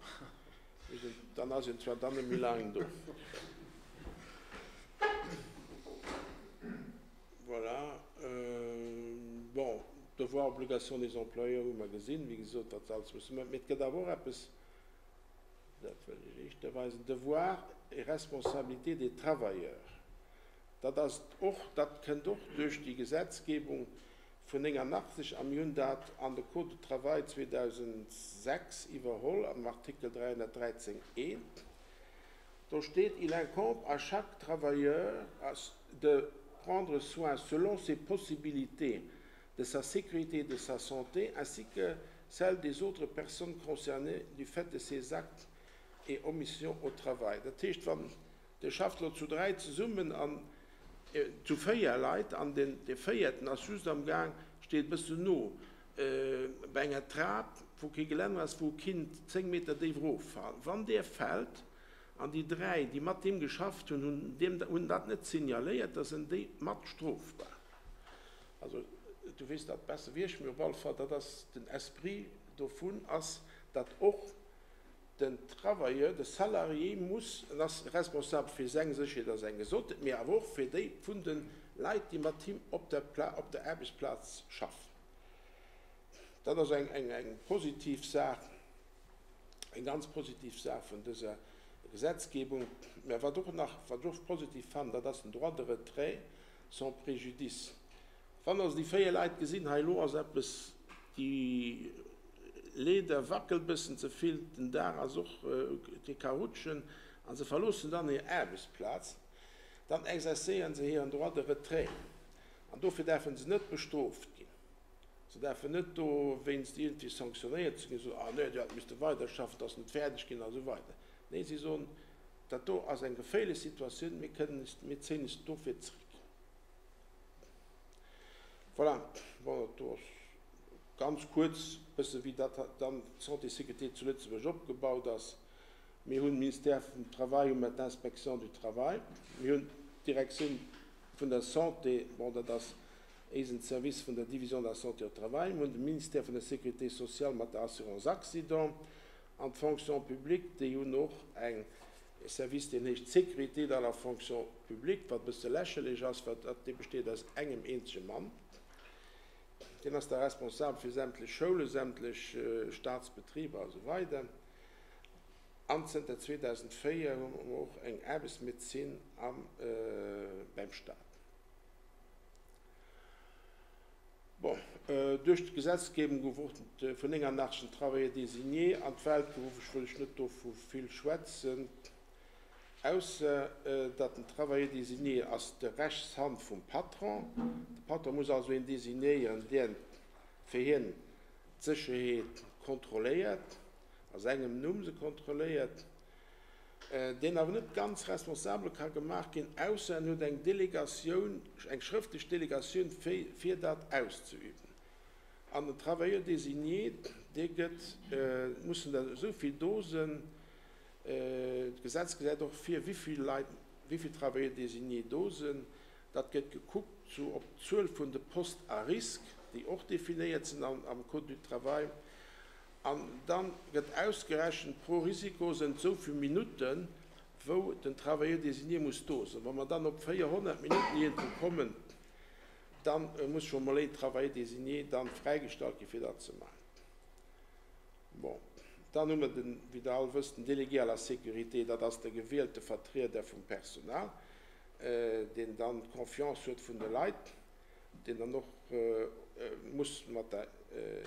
dann ass en zwar dann net méi laang do. Voilà. Bon, Devoir, obligation des employeurs hu mer gesinn, wéi gesot, wat se alles musse maachen. Mee et gëtt awer och eppes, dat wëll ech Iech da weisen, Devoir et responsabilité des travailleurs. Dat ass och, dat kënnt och duerch déi Gesetzgebung vun 89 a mir hunn dat an de Code du travail 2006 iwwerholl am Artikel 313 I. Do steet, Il incombe à chaque travailleur de prendre soin, selon ses possibilités, de sa sécurité et de sa santé, ainsi que celle des autres personnes concernées du fait de ses actes et omissions au travail. Dat heescht, wann Dir schafft elo zu 3 zesummen an zu 4 Leit an den dee véierten ass just am Gaang, steet e bëssen no bei enger Trap, wou kee Gelänner ass, wou e kinnt 10 Meter déif eroffalen. Wann dee fält an déi 3, déi mat deem geschafft hunn, hunn deem hunn dat net signaléiert, da sinn déi mat strofbar. Also du weess dat besser wéi ech, mee op alle Fall dat ass den Esprit dovun ass, datt och Den Travailleur, de Salarié muss, en ass responsabel fir seng Sécherheet a seng Gesondheet, mee awer och fir déi vun de Leit, déi mat him op der op der Aarbechtsplaz schaffen. Dat ass eng eng positiv Saach, eng ganz positiv Saach vun dëser Gesetzgebung. Mä wat och nach, wat ech och positiv fannen, dat ass den Droit de retrait sans préjudice. Wann also déi 4 Leit gesinn, hei elo ass eppes, déi Leeder wackelt bëssen ze vill, den Daach ass och, dee ka rutschen, a se verloossen dann hir Aarbechtsplaz, dann exercéieren se hiren Droit de retrait an dofir däerfe se net bestrooft ginn. Se däerfen net dowéinst iergendwéi sanktionéiert ze ginn, soen, ah nee, dir hätt misste weiderschaffen, et ass net fäerdeg ginn a sou weider. Nee, si soen, dat do ass eng geféierlech Situatioun, mir kënnen es, mir zéien es dofir zréck. Voilà, bon, dat do ass ganz kuerz e bësse wéi dat dann d'Santé Sécurité zu Lëtzebuerg opgebaut ass. Mir hunn Ministère vum Travail hu mer d'Inspection du Travail, mir hunn d'Direktioun vun der Santé, bon dat ass éisen Service vun der Division de la Santé au Travail, mir hunn de Ministère vun der Sécurité sociale mat der Assurance accident an d'Fonction publique, déi hunn och eng E Service, deen heescht Sécurité dans la fonction publique, wat e bësse lächerlech ass, well dat, dee besteet aus engem eenzege Mann. Deen ass da responsabel fir sämtlech Schoulen, sämtlech Staatsbetriber a sou weider. An zënter 2004 hu mer och eng Aarbechtsmedezin am, beim Staat. Bon, duerch d'Gesetzgebung gouf och vun 89 den Travailleur désigné an d'Welt geruff. Ech wëll lech net dovu vill schwätzen, ausser datt den Travailleur désigné ass de Rechtshand vum Patron. De Patron muss also een designéieren, deen fir hien d'Sécherheet kontrolléiert, a sengem Numm se kontrolléiert. deen awer net ganz responsabel ka gemaach ginn, ausser en huet eng Delegatioun, eng schrëftlech Delegatioun, fir dat auszeüben. An den Travailleur désigné, dee gëtt, et mussen der esou vill do sinn, d'Gesetz gesäit och vir, wéi vill Leit, wéi vill Travailleurs désignés do sinn, dat gëtt gekuckt zu op d'Zuel vun de Postes à risque, déi och definéiert sinn am Code du travail. An dann gëtt ausgerechent, pro Risiko sënn esou vill Minutten, wou den Travailleur désigné muss do sinn. Wa mer dann op 400 Minutten iergendwou kommen, da muss scho mol een Travailleur désigné dann fräigestallt gi fir dat ze maachen. Bon, dann hu mer den, wéi Der all wësst, den Délégué à la sécurité, dat ass de gewielte Vertrieder vum Personal, deen dann d'Confiance huet vun de Leit. deen dann och muss mat der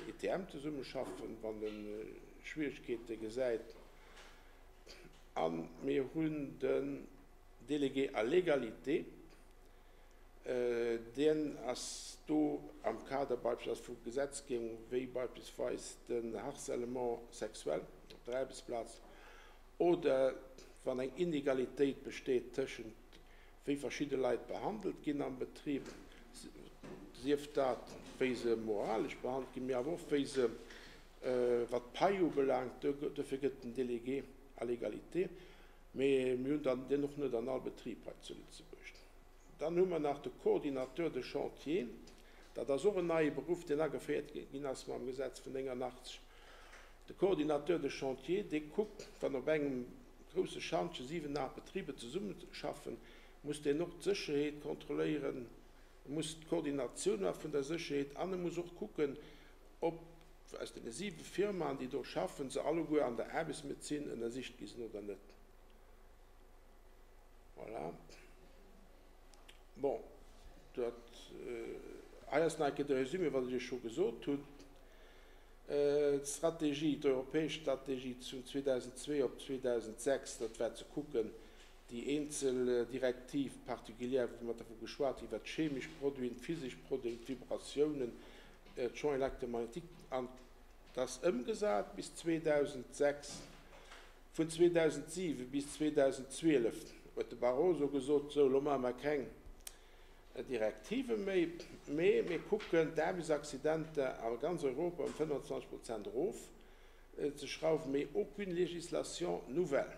ITM zesummeschaffen, wann e Schwierigkeete gesäit. A mir hunn den Délégué à l'égalité, deen ass do am Kader beispillsweis vu Gesetzgebung wéi beispillsweis den Harcèlement sexuel op der Aarbechtsplaz oder wann eng Inegalitéit besteet tëschent wéi verschidde Leit behandelt ginn am Betrib, sief dat wéi se moralesch behandelt ginn, mee awer och wéi se, wat d'Pai ubelaangt, dofir gëtt den Délégué à l'égalité, mee mir hunn dann deen och net an all Betrib hei zu Lëtzebuerg. Dann hu mer nach de Coordinateur de chantier. Dat ass och en neie Beruff, deen ageféiert ginn ass mam Gesetz vun 89. De Coordinateur de chantier, dee kuckt, wann op engem grousse Schantje 7, 8 Betriber zesummeschaffen, muss deen och d'Sécherheet kontrolléieren, e muss d'Koordinatioun maache vun der Sécherheet an e muss och kucken, ob aus deene 7 Firmaen, déi do schaffen, se alleguer an der Aarbechtsmedezin ënnersicht gi sinn oder net. Voilà. Bon, dat hei ass nach eng Kéier de Résumé, wat ech Iech scho gesot hunn. D'Strategie, d'europäesch Strategie vun 2002 op 2006, dat war ze kucken, déi eenzel Direktiv particulière, wou mer dervu geschwat hunn, iwwert d'chemesch Produiten, d'physesch Produiten, d'Vibratiounen, d'Champs électromagnétiques, an dat ass ëmgesat bis 2006. Vun 2007 bis 2012 huet de Barroso gesot, Sou, elo maache mer keng Direktive méi, mee mir kucken d'Aarbechtsaccidenter a ganz Europa ëm 25 Prozent erof ze schrauwen, mais aucune législation nouvelle.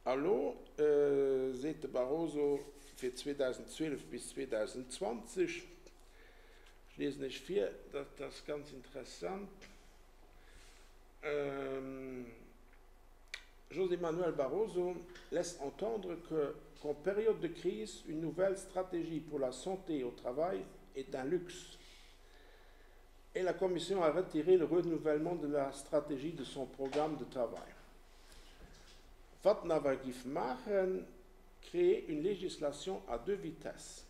A lo seet de Barroso fir 2012 bis 2020, ech liesen Iech vir, dat ass ganz interessant, José Manuel Barroso laisse entendre que qu'en période de crise, une nouvelle stratégie pour la santé au travail est un luxe. Et la Commission a retiré le renouvellement de la stratégie de son programme de travail. Wat en awer giff maachen, créer une législation à deux vitesses.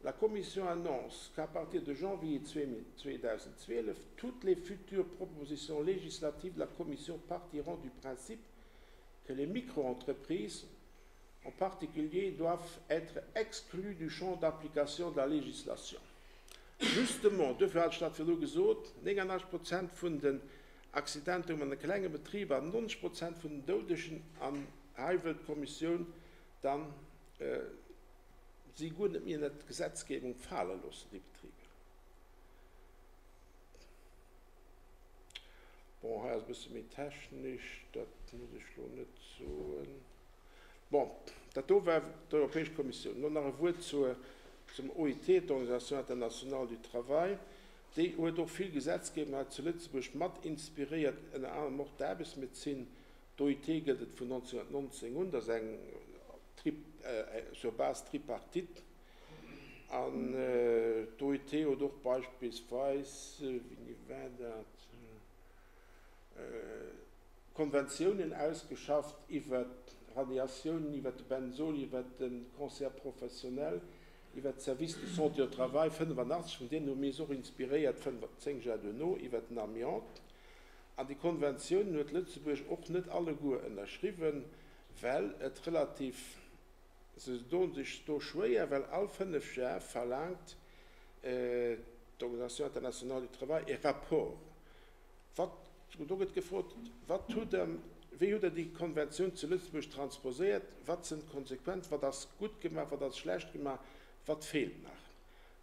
La Commission annonce qu'à partir de janvier 2012, toutes les futures propositions législatives de la Commission partiront du principe que les micro-entreprises en particulier doivent être exclues du champ d'application de la législation. Justement, duerfir hat ech dat virdru gesot, 89 Prozent vun den Accidenter hu mer an de klenge Betriber an 90 Prozent vun den Doudegen. An hei wëllt d'Kommissioun dann si guer net méi ënnert d'Gesetzgebung fale loossen, déi Betriber. Bon, hei ass e bësse méi technesch, dat muss ech elo net soen. Bon, dat do war d'Europäesch Kommissioun. Elo nach e Wuert zur, zum OIT, d'Organisation internationale du travail. Déi huet och vill Gesetzgebung hei zu Lëtzebuerg mat inspiréiert, ënner anerem och d'Aarbechtsmedezin. D'OIT gëtt et vun 1919 un, dat ass eng sur base tripartite. An d'OIT huet och beispillsweis, wéini war dat, Konventiounen ausgeschafft iwwert d'Radiatiounen, iwwert de Benzol, iwwert de Cancer professionnel, iwwert d'Services de santé au travail, 85 vun deenen hu mir eis och inspiréiert, 10 Jar duerno iwwert den Amiante. An déi Konventiounen huet Lëtzebuerg och net alleguer ënnerschriwwen, well et relativ, se doen sech do schwéier, well all 5 Jar verlaangt d'Organisation internationale du travail e Rapport. Wat, do gëtt gefrot, Wat hutt Der, wéi hutt Der déi Konventioun zu Lëtzebuerg transposéiert, wat sinn d'Konsequenzen, wat ass gutt gemaach, wat ass schlecht gemaach, wat feelt nach?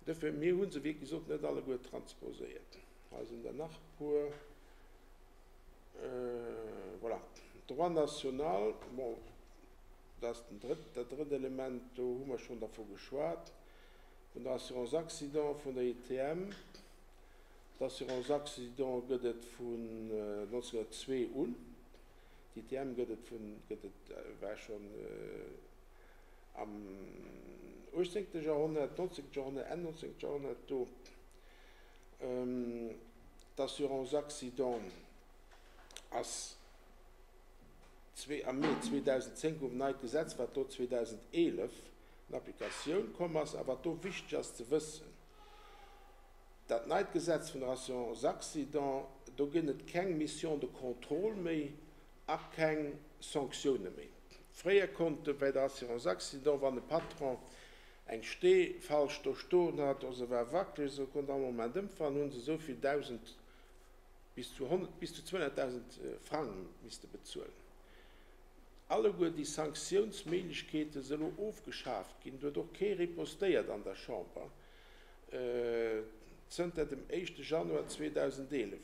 Duerfir, mir hu se, wéi gesot, net alleguer transposéiert. Hei sinn der nach e puer. Voilà, Droit national, bon, dat ass den drëtt, dat drëtt Element, do hu mer schonn dervu geschwat, vun der Assurance accident, vun der ITM. D'Assurance accident gëtt et vun 1902 un, d'ITM gëtt et vun, gëtt et, war schonn am uechtzéngte Joerhonnert, nonzéngte Joerhonnert, Enn nonzéngte Joerhonnert do. D'Assurance accident ass am Mee 2010 gouf en neit Gesetz, wat do 2011 en Applikatioun komm ass a wat do wichteg ass ze wëssen, dat neit Gesetz vun der Assurance accident, do ginn et keng Mission de contrôle méi a keng Sanktioune méi. Fréier konnte bei der Assurance accident, wann e Patron eng Stee falsch do stoen hat, oder se war wackeleg, se konnt all Moment ëmfalen, hunn se esou vill 1.000 bis zu 100, bis zu 200.000 Frang misste bezuelen. Alleguer déi Sanktiounsméiglechkeete se elo ofgeschaaft ginn. Do huet och kee ripostéiert an der Chamber zënter dem éischte Januar 2011.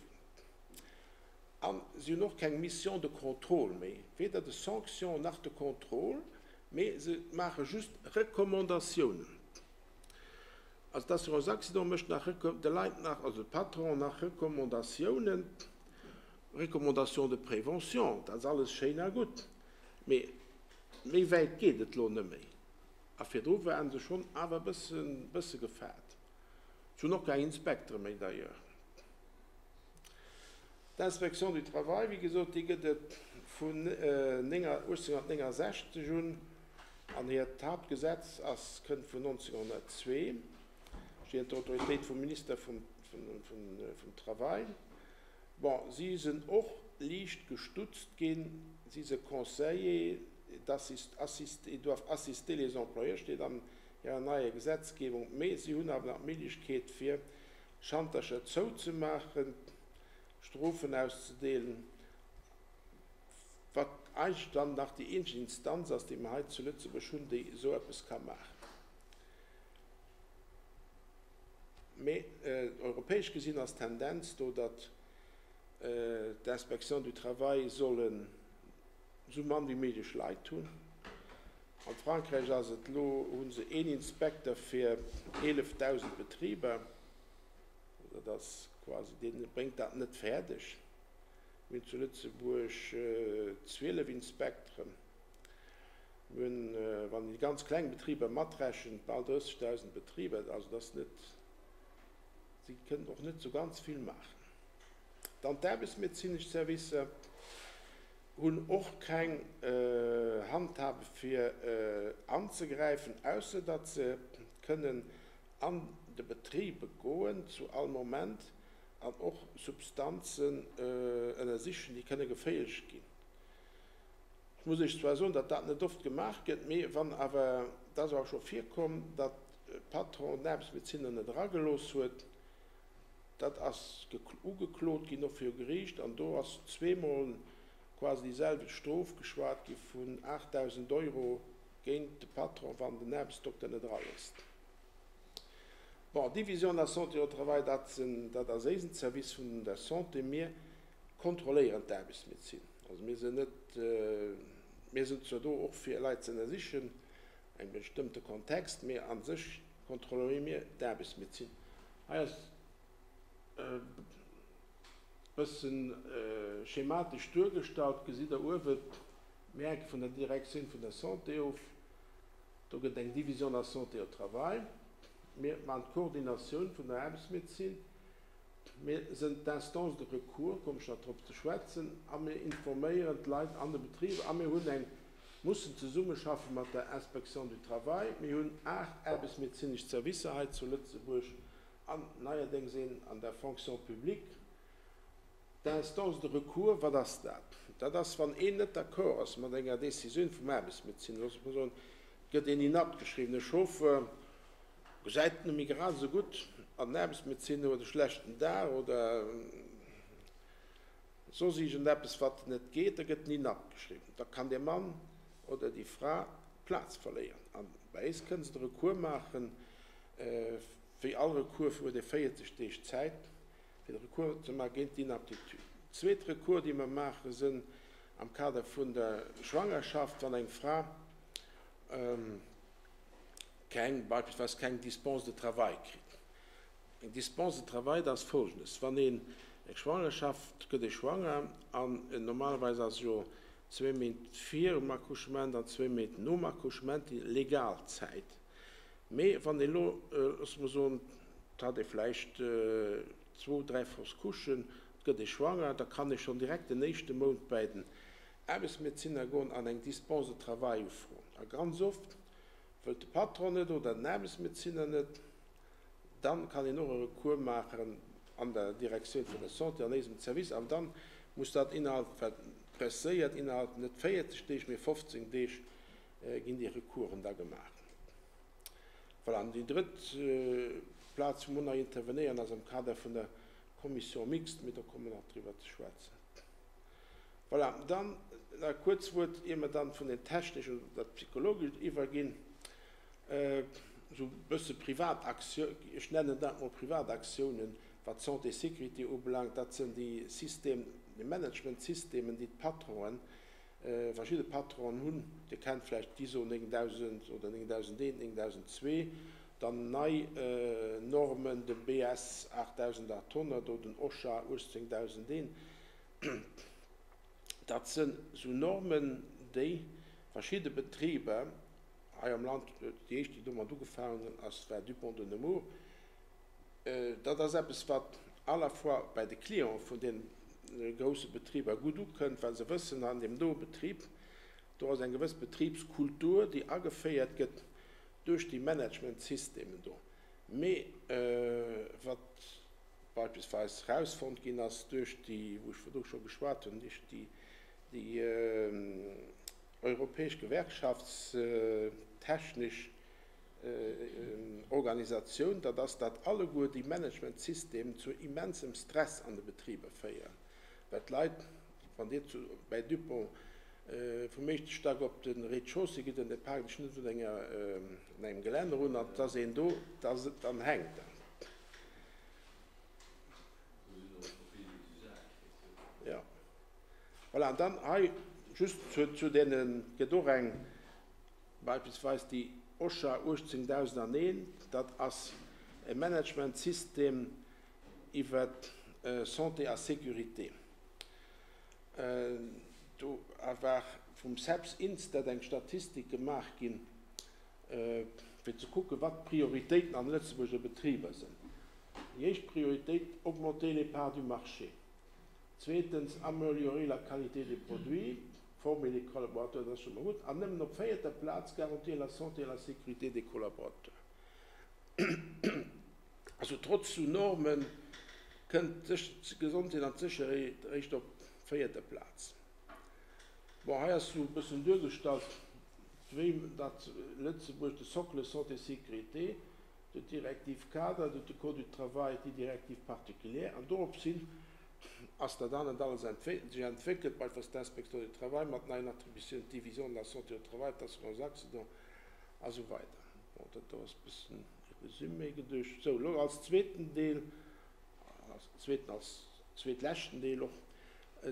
A si hunn och keng Mission de contrôle méi, weder de sanction nach de contrôle, mee se maache just Recommandatiounen. Also d'Assurance accident mécht nach de Leit nach, also de Patronen nach Recommandatiounen, Recommandations de prévention, dat ass alles schéin a gutt, mee méi wäit geet et elo net méi. A virdru ware se schonn awer e bëssen, bësse gefaart. Se hunn och keng Inspektere méi d'ailleurs. D'Inspection du travail, wéi gesot, déi gëtt et vun 1869 un an hiert Haaptgesetz ass, kënnt vun 1902, steet ënner der Autoritéit vum Minister vum Travail. Bon, si sinn och liicht gestutzt ginn, si se Conseiller d'assist, ils doivent assister les employeurs, steet an hirer neier Gesetzgebung, mee si hunn awer nach d'Méiglechkeet fir Schantercher zouzemaachen, Strofen auszedeelen, wat eigentlech dann nach déi eenzeg Instanz ass, déi mer hei zu Lëtzebuerg hunn, déi esou eppes ka maachen. Mee europäesch gesinn ass d'Tendenz do, datt d'Inspection du travail sollen esou mann wéi méiglech Leit hunn. An Frankräich ass et elo, hu se een Inspekter fir 11.000 Betriber. Dat ass quasi, dee bréngt dat net fäerdeg. Mir hunn zu Lëtzebuerg 12 Inspekteren. Mir hunn, wann een déi ganz kleng Betriber matrechent, bal 30.000 Betriber. Also dat ass net, si kënnen och net esou ganz vill maachen. Dann d'aarbechtsmedezinesch Servicer. Hunn och keng Handhabe fir anzegräifen, ausser datt se kënnen an de Betrib goen zu all Moment an och Substanzen ënnersichen, déi kënne geféierlech ginn. Ech muss Iech zwar soen, datt dat net oft gemaach gëtt, mee wann awer, dat ass awer scho virkomm, datt Patron den Aarbechtsmedezinner net eragelooss huet, Dat ass ugeklot ginn, och viru Geriicht, an do ass zweemol quasi déi selwecht Strof geschwat gi vun 8.000 Euro géint de Patron, wann den Aarbechtsdokter net eraléisst. Bon, d'Division de la santé au travail, dat sinn, dat ass éisen Service vun der Santé. Mir kontrolléieren d'Aarbechtsmedezin. Also mir sinn net, mir sinn zwar do och fir Leit ze ënnersichen, engem bestëmmte Kontext, mee a sech kontrolléiere mir d'Aarbechtsmedezin. Hei ass e bëssen schematesch duergestallt, gesitt Der uewen, mir hänke vun der Direktioun vun der Santé of, do gëtt et eng Division de la santé au travail, mir maachen d'Koordinatioun vun der Aarbechtsmedezin, Mir sënn d'Instance de recours, komme ech nach drop ze schwätzen, a mir informéieren d'Leit an de Betriber a mir hunn eng, mussen zesummeschaffe mat der Inspection du travail. Mir hunn 8 aarbechtsmedezinesch Zerwisser hei zu Lëtzebuerg an neierdéngs een an der Fonction publique. D'Instance de recours, wat ass dat? Dat ass, wann een net d'accord ass mat enger Décisioun vum Aarbechtsmedeziner, loosse mer soen, et gëtt een inapt geschriwwen, e Chauffeur, Gesäit net méi grad esou gutt an den Aarbechtsmedeziner huet e schlechten Dag oder soss iergendeppes wat net geet, da gëtt en INAP geschriwwen. Da kann dee Mann oder déi Fra d'Plaz verléieren. An bei éis kënne se de Recours maachen. Wéi all Recours huet ee 40 Deeg Zäit fir de Recours ze maache géint d'Inaptitude. Zweet Recours déi mer maache sënn am Kader vun der Schwangerschaft, wann eng Fra, keng, beispillsweis keng Dispense de travail kritt. Eng Dispense de travail, dat ass Folgendes, Wann een eng Schwangerschaft, gëtt ee schwanger an normalerweis ass jo zwee Méint virum Accouchement an zwee Méint nom Accouchement déi legal Zäit. Mee wann ee elo, loosse mer soen, et hat ee vläicht zwou, dräi Fausses couchen, et gëtt ee schwanger, da kann ee schonn direkt den éischte Mount bäi den Aarbechtsmedezinner goen an eng Dispense de travail ufroen. A ganz oft wëllt de Patron net oder den Aarbechtsmedezinner net, dann kann een och e Recours maachen an der Direktioun vun der Santé, an éisem Service, an dann muss dat innerhalb, wat presséiert, innerhalb net 40 Deeg, mee 15 Deeg ginn déi Recoursen da gemaach. Voilà, an déi drëtt Plaz, wou mer nach intervenéieren, ass am Kader vun der Commission mixte, mee do komme mer nach driwwer ze schwätzen. Voilà, dann nach e kuerzt Wuert, ier mer dann vun den techneschen op dat psychologescht iwwerginn, esou e bësse Privatakt, ech nennen dat mol Privataktiounen, wat d'Santé sécurité ubelaangt, dat sinn déi System, déi Managementsystemen, déi d'Patronen, verschidde Patronen hunn. Dir kennt vläicht d'ISO 9000 oder 9001, 9002. Dann nei Normen, de BS 8800 oder den OSHA 18001, dat sënn esou Normen, déi verschidde Betriber hei am Land, déi éischt, déi domat ugefaangen hunn, ass, war Dupont de Nemours, dat ass eppes, wat à la fois bei de Clienten vun deene grousse Betriber gutt ukënnt, well se wëssen, an deem doe Betrib, do ass eng gewëss Betribskultur, déi ageféiert gëtt duerch déi Managementsystemen do. Mee wat beispillsweis erausfonnt ginn ass duerch déi, wou ech virdru scho geschwat hunn, duerch déi europäesch gewerkschaftstechnesch Organisatioun, dat ass, datt alleguer déi Managementsystemen zu immensem Stress an de Betriber féieren, well d'Leit, wann Dir zu bäi Dupont vum éischte Stack op de Rez-de-chaussée gitt an Dir paakt Iech net un enger un engem Gelänner un an et ass een do, dann hänkt dat. Jo. Voilà, an dann hei just zu, zu deene gëtt och eng, beispillsweis déi OSHA 18001, dat ass e Managementsystem iwwer Santé a Sécurité. Do war vum CEPS Instat eng Statistik gemaach ginn, fir ze kucken, wat d'Prioritéiten an de Lëtzebuerger Betriber sinn. Déi éischt Prioritéit, augmenter les parts du marché. Zweetens, améliorer la qualité des produits, former les collaborateurs, dat ass scho mol gutt. An nëmmen op véierter Plaz, garantir la santé et la sécurité des collaborateurs. Also trotz sou Norme kënnt d'Gesondheet an d'Sécherheet eréischt op véierter Plaz. Bon, hei ass sou e bëssen duergestallt, wéi datt Lëtzebuerg de Socle santé sécurité, de d'Directive cadre, de de Code du travail, déi Directive particulière, an doropshin ass dat anert alles sech entwéckelt, beispillsweis d'Inspection du travail mat neien Attributiounen, d'Division de la santé au travail, d'Assurance accident a sou weider. Bon, dat do ass e bëssen e Resumé geduecht. Sou, elo als zweeten Deel, als zweeten, als zweetleschten Deel och,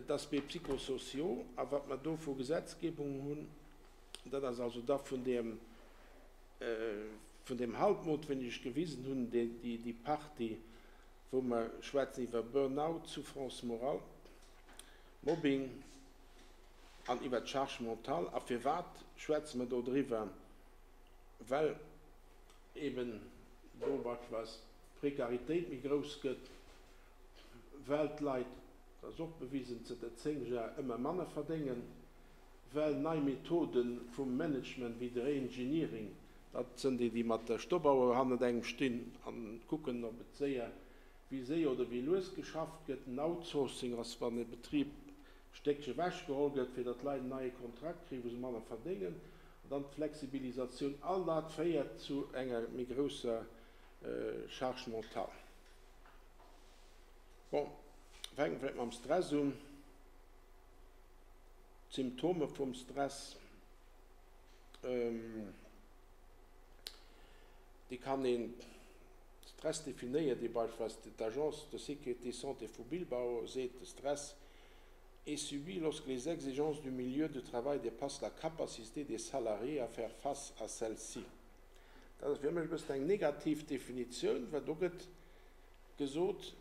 d'Aspects psychosociaux a wat mer do vu Gesetzgebung hunn. Dat ass also da vun deem, vun deem Halbmond, ween ech gewisen hunn, déi, déi Partie, wou mer schwätzen iwwer Burn-out, Souffrance morale, Mobbing an iwwer d'Charge mentale. A firwat schwätze mer do driwwer? Well eben do beispillsweis d'Prekaritéit méi grouss gëtt, well d'Leit, dat ass och bewisen, zënter 10 Jar ëmmer manner verdéngen, well nei Methode vum Management wéi de Reengineering, dat sënn déi, déi mat der Stoppauer hannert engem stinn a kucken, ob et séier, wéi séier oder wéi lues geschafft gëtt. Den Outsourcing ass, wann e Betrib e Stéckche ewechgeholl gëtt, fir datt d'Leit en neie Kontrakt kréien, wou se manner verdéngen. An dann d'Flexibilisatioun. All dat féiert zu enger méi grousser Charge mentale. Bon, fänke mer vläicht mam Stress un. D'Symptome vum Stress, déi kann een, Stress definéiert ee beispillsweis, d'Agence de sécurité santé vu Bilbao seet, de Stress est subi lorsque les exigences du milieu de travail dépassent la capacité des salariés à faire face à celles-ci. Dat ass fir mech e bëssen eng negativ Definitioun, well do gëtt gesot,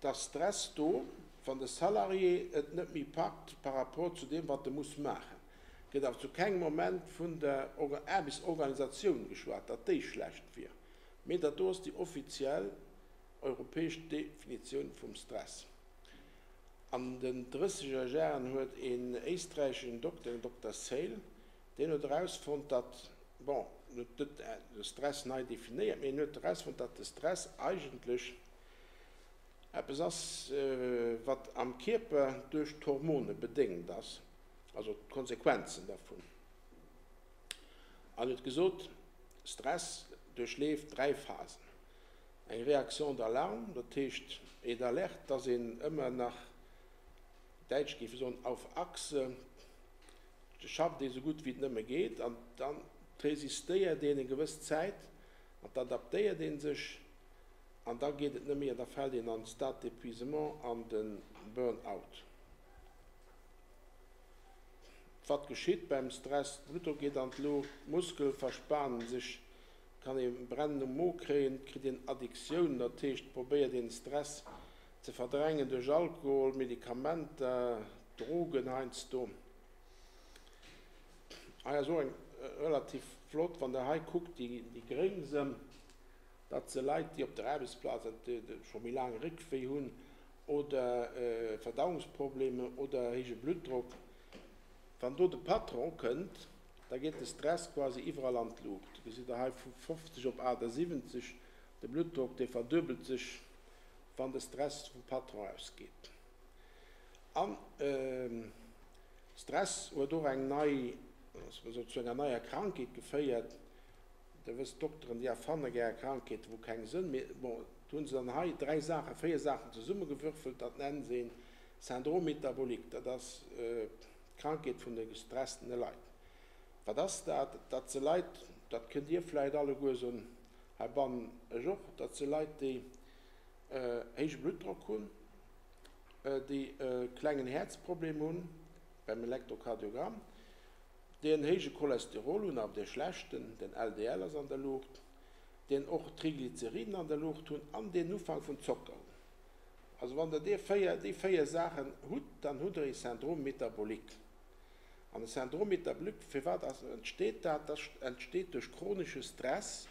dass Stress do, wann de Salarié et net méi packt par rapport zu deem, wat e muss maachen. Gëtt awer zu kengem Moment vun der Aarbechtsorganisatioun geschwat, datt déi schlecht wier. Mee dat do ass déi offiziell europäesch Definitioun vum Stress. An den drësseger Jaren huet een éisträicheschen Dokter, den Dokter Sale, deen huet erausfonnt, datt, bon, en huet net de Stress nei definéiert, mee en huet erausfonnt, datt de Stress eigentlech eppes ass, wat am Kierper duerch d'Hormone bedéngt ass, also d'Konsequenzen dervun. An huet gesot, Stress duerchleeft 3 Phasen, eng Réaction d'alarme, dat heescht et d'alerte, dass een ëmmer nach, d'Däitsch géife soen, auf Achse, et schafft ee sou gutt wéi et nëmme geet, an dann resistéiert een eng gewëss Zäit an d'adaptéiert ee sech. An da geet et net méi an da fält een an Stade d'épuisement, an de Burn-out. Wat geschitt beim Stress? De Bluttdrock geet an d'Luucht, d'Muskele verspanen sech, Kann ee Brennen um Mo kréien, et kritt een Addictiounen, dat heescht et probéiert een Stress ze verdrängen duerch Alkohol, Medikamenter, Drogen heiansdo. Hei ass och eng relativ flott, wann der hei kuckt, déi gréng Sëmm, dat si Leit déi op der Aarbechtsplaz scho méi laang Réckwéi hunn oder Verdauungsproblemer oder héije Bluttdrock. Wann do de Patron kënnt, da geet de Stress quasi iwwerall an d'Luucht. Gesitt Der hei vu 50 op 78, de Bluttdrock dee verduebelt sech, wann de Stress vum Patron ausgeet. An Stress huet och eng nei, zu enger neier Krankheet geféiert. Der wësst, d'Dokteren déi erfanne gäre Krankheeten, wou keng sënn, mee bon, do hu se dann hei dräi Saachen, véier Saachen zesummegewürfelt, dat nennen se een Syndrome métabolique, dat ass d'Krankheet vun de gestresstene Leit. Wat ass dat? Dat si Leit, dat kënnt Dir vläicht alleguer soen, heibannen, ech och, dat si Leit, déi héije Bluttdrock hunn, déi e klengen Häerzproblem hunn beim Elektrokardiogramm, déi en héije Cholesterol hunn, awer dee schlechten, den LDL ass an der Luucht, deen och Triglyceriden an der Luucht hunn an deen Ufank vun Zocker hunn. Also wann Der déi 4, déi 4 Saachen hutt, dann hutt Der ee Syndrome métabolique. An e Syndrome métabolique, firwat ass, entsteet dat? Dat entsteet duerch chronesche Stress,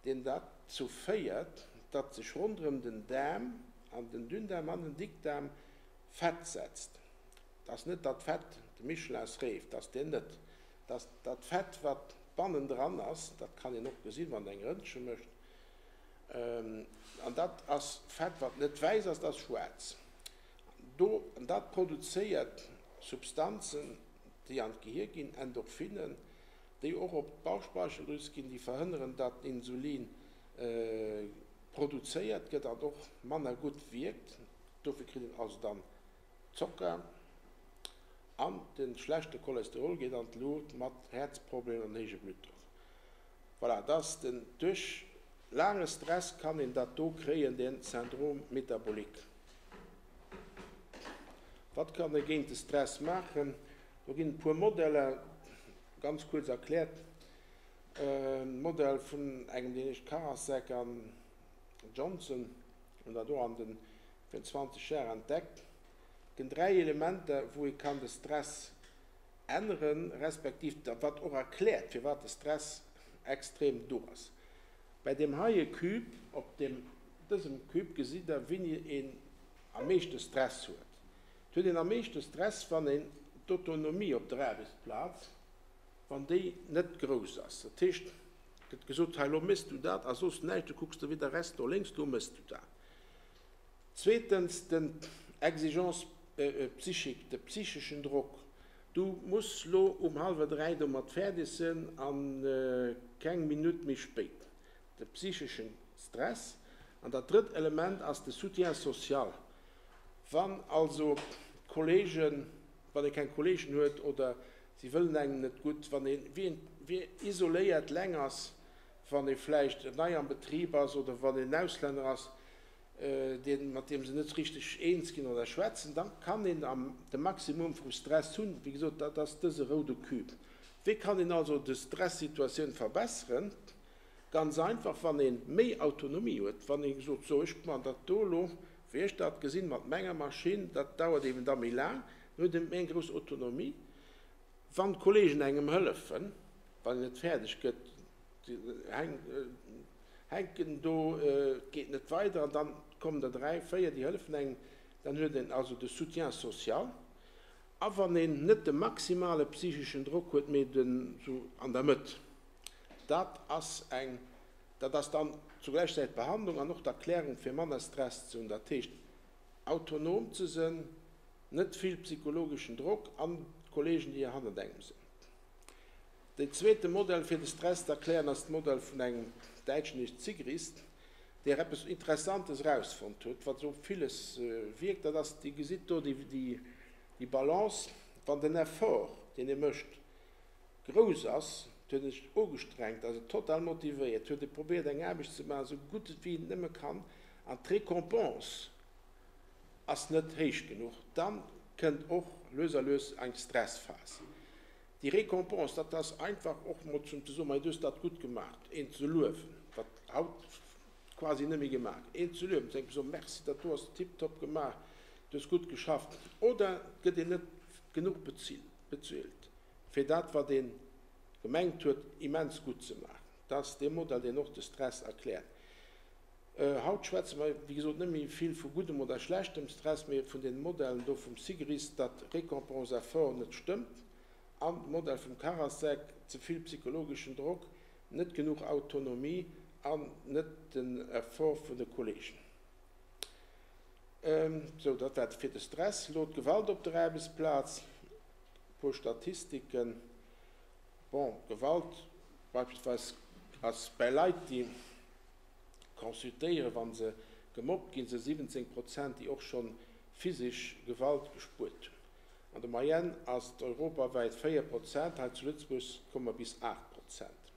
deen derzou féiert, datt sech ronderëm den Daarm, an den Dünndaarm an den Dickdaarm, Fett setzt. Et ass net dat Fett, de Michelins Reef, dat ass deen net. Dat ass dat Fett, wat bannendran ass, dat kann een och gesinn, wann Der eng Röntge mécht, An dat ass Fett, wat net wäiss ass, dat ass schwaarz. Do, an dat produzéiert Substanzen, déi an d'Gehier ginn, Endorphinen, déi och op d'Bauchspeicheldrüs ginn, déi verhënneren, datt Insulin produzéiert gëtt an och manner gutt wierkt. Dofir kritt een also dann Zocker an de schlechte Cholesterol geet an d'Luucht mat Häerzproblemen an héije Bluttdrock. Voilà, dass den duerch laange Stress kann een dat do kréien, den Syndrome métabolique. Wat kann ee géint de Stress maachen? Do ginn e puer Modeller, ganz kuerz erkläert. E Modell vun engem, deen heescht Karasek an Johnson, hunn dat och an de virun 20 Jar entdeckt. Et ginn 3 Elementer, wou ee kann de Stress änneren, respektiv wat och erkläert, firwat de Stress extrem do ass. Bäi deem heie Cube, op deem, dësem Cube gesitt Der, wéini een am meeschte Stress huet. Et huet een am meeschte Stress, wann een d'Autonomie op der Aarbechtsplaz, wann déi net grouss ass. Dat heescht, et gëtt gesot, hei elo méchs du dat a soss näischt, du kucks der weder rechts no lénks, do méchs du dat. Zweetens den Exigence psychique, de psycheschen Drock. Du muss lo um hallwer 3 domat fäerdeg sinn an keng Minutt méi spéit. De psycheschen Stress. An dat drëtt Element ass de Soutien social. Wann also d'Kollegen, wann ee keng Kollegen huet oder si wëllen engem net gutt, wann ee wéi isoléiert leng ass, wann ee vläicht nei am Betrib ass oder wann een Auslänner ass, deen, mat deem se net richteg eens ginn oder schwätzen, da kann een am de Maximum vum Stress hunn. Wéi gesot, dat ass dëse roude Cube. Wéi kann een also de Stressituatioun verbesseren? Ganz einfach, wann ee méi Autonomie huet, wann ee gesot, so ech man dat do elo, wéi ech dat gesinn, mat menger Maschinn, dat dauert eben da méi laang, dann huet ee méi eng grouss Autonomie. Wann d'Kollegen engem hëllefen, wann een net fäerdeg gëtt, hänken do, et geet net weider, an dann kommen der 3, 4, déi hëllefen engem, dann huet een also de Soutien social. A wann een net de maximale psycheschen Drock huet, mee den esou an der Mëtt, dat ass eng, dat ass dann zugläich säit d'Behandlung an och d'Erklärung fir manner Stress ze hunn, dat heescht autonom ze sënn, net vill psychologeschen Drock an d'Kollegen déi hannert engem sinn. Den zweete Modell fir de Stress ze erklären ass de Modell vun engem Däitschen, heescht Sigrist, deer eppes Interessantes erausfonnt huet, wat op villes wierkt. Dat ass, Dir gesitt do déi Balance, wann den Effort, deen ee mécht, grouss ass, et huet ee sech ugestrengt, ass e total motivéiert, huet e probéiert eng Aarbecht ze maachen, esou gutt et wéi een et nëmme kann, an d'Récompense ass net héich genuch, da kënnt och lues a lues eng Stressphas. Déi Récompense, dat ass einfach och mol zum ze soen, Mei, du hues dat gutt gemaach, een ze luewen, wat haut quasi net méi gemaach gëtt, een ze luewen, ze engem soen, Merci, dat do ass tiptop gemaach, du hues gutt geschafft. Oder et gëtt een net genuch bezuelt fir dat, wat ee gemengt huet, immens gutt ze maachen. Dat ass dee Modell, deen och de Stress erkläert. Haut schwätze mer, wéi gesot, net méi vill vu guddem oder schlechtem Stress, mee vun den Modellen do vum Sigrist, datt Récompense effort net stëmmt, an de Modell vum Karasek, ze vill psychologeschen Drock, net genuch Autonomie an net den Effort vun de Kollegen. Sou, dat war fir de Stress. Elo d'Gewalt op der Aarbechtsplaz, e puer Statistiken. Bon, Gewalt beispillsweis ass bäi Leit, déi consultéieren, wa se gemobbt ginn, se 17 Prozent, déi och scho physesch Gewalt gespuert hunn. An der Moyenne ass et europawäit 4 Prozent, hei zu Lëtzebuerg komme mer bis 8 Prozent.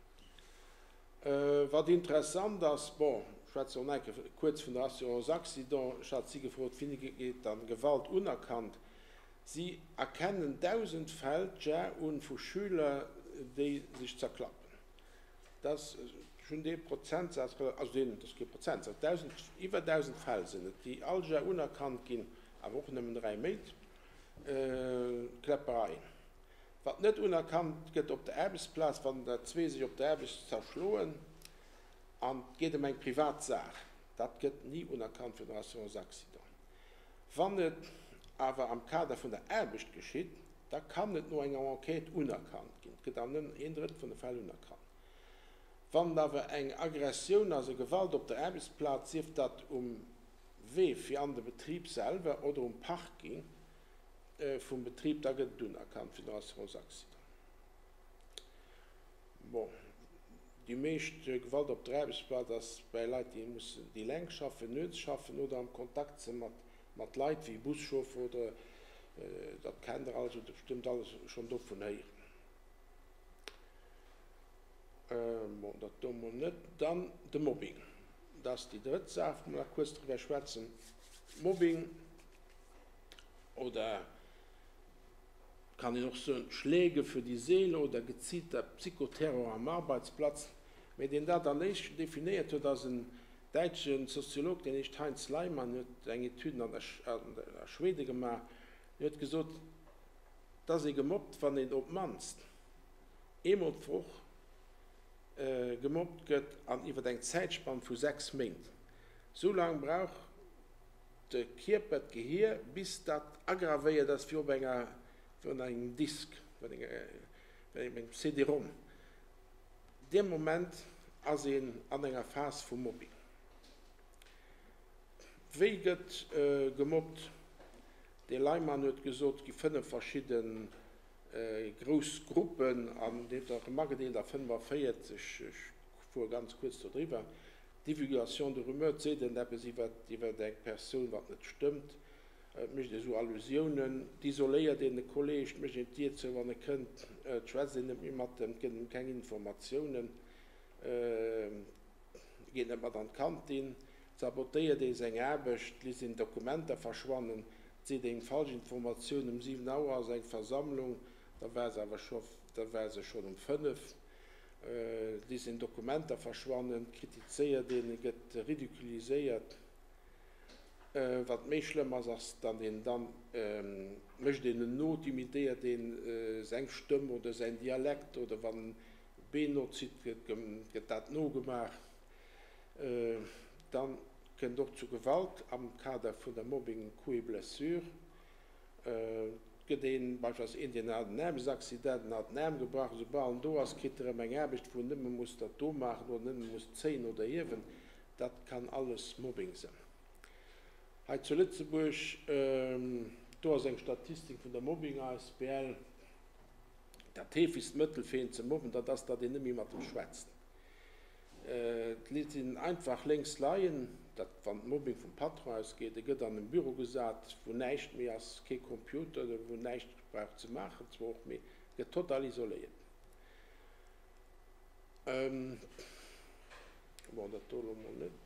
Wat interessant ass, bon, ech schwätze och nach eng Kéier kuerz vun der Assurance accident, ech hat si gefrot, wéini gétt dann Gewalt unerkannt? Si erkennen 1.000 Fäll d'Jar un vu Schüler, déi sech zerklappen. Dat ass, ech hunn dee Prozentsaz, also deen, dat ass kee Prozentsaz, 1.000, iwwer 1.000 Fäll sinn et, déi all Jar unerkannt ginn, awer och nëmmen 3 Méint, Kläppereien. Wat net unerkannt gëtt op der Aarbechtsplaz, wann der zwee sech op der Aarbecht zerschloen an et geet ëm eng privat Saach, dat gëtt ni unerkannt vun der Assurance accident. Wann et awer am Kader vun der Aarbecht geschitt, da kann et no enger Enquête unerkannt ginn. Et gëtt an nëmmen een Drëttel vun de Fäll unerkannt. Wann et awer eng Aggressioun ass, e Gewalt op der Aarbechtsplaz, sief dat um Wee fir an de Betrib selwer oder um Parking vum Betrib, da gëtt et unerkannt vun der Assurance accident. Bon, déi meescht Gewalt op der Aarbechtsplaz ass bäi Leit, déi mussen, déi eleng schaffen, nuets schaffen oder am Kontakt si mat, mat Leit wéi Buschauffer oder, dat kennt Der alles, hutt Der bestëmmt alles schonn dovun héieren. Bon, dat do mol net. Dann de Mobbing, dat ass déi drëtt Saach, wou mer nach kuerz driwwer schwätzen. Mobbing oder. Kann een och soen, Schläge für die Seele oder gezielter Psychoterror am Arbeitsplatz. Mee deen dat am éischten definéiert huet, ass en däitsche Soziolog, deen heescht Heinz Leymann, huet eng Etüden an a Schwede gemaach. Deen huet gesot, et ass ee gemobbt, wann een op d'mannst eemol d'Woch gemobbt gëtt an iwwer eng Zäitspann vu 6 Méint. Esou laang brauch de Kierper, d'Gehier, bis dat agravéiert ass wéi op enger, wéi op engem Disk, wéi op engem CD-Rom. Dee Moment ass een an enger Phas vu Mobbing. Wéi gëtt gemobbt? De Leymann huet gesot, et gi 5 verschidde grouss Gruppen an deen huet dat erëm agedeelt a 45, ech fuere ganz kuerz do driwwer, Divulgation de rumeurs, et seet een eppes iwwer eng Persoun, wat net stëmmt, et mécht ee sou Allusiounen, et isoléiert een e Kolleeg, et mécht een d'Dier zou, wann e kënnt, et schwätzt een net méi mat em, et gëtt em keng Informatiounen, et geet net mat an d'Kantin, et sabotéiert ee seng Aarbecht, et léisst een Dokumenter verschwannen, et seet engem falsch Informatiounen, um 7 Auer ass eng Versammlung, da war se awer scho, da war se schonn um 5. Et sinn Dokumenter verschwannen, et kritizéiert een, e gëtt ridiculiséiert. Wat méi schlëmm ass, ass datt een dann, mécht een en no, et imitéiert een seng Stëmm oder säin Dialekt oder wann e Been nozitt, gëtt dat nogemaach. Dann kënnt och zu Gewalt am Kader vun der Mobbing, Coups et blessures. Et gëtt een, beispillsweis een, deen hat en Aarbechtsaccident, en hat den Aarm gebrach, esoubal en do ass, kritt e rëm eng Aarbecht, wou en nëmme muss dat do maachen oder nëmme muss zéien oder hiewen. Dat kann alles Mobbing sinn. Hei zu Lëtzebuerg, do ass eng Statistik vun der Mobbing asbl, dat heefegst Mëttel fir een ze mobben, dat ass, datt een net méi mat em schwätzt. Et léisst een einfach lénks leien, dat wann Mobbing vum Patron ausgeet. E gëtt an en Büro gesat, wou näischt méi ass, kee Computer, wou näischt brauch ze maachen zwar och, mee gëtt total isoléiert. Bon, dat do elo mol net.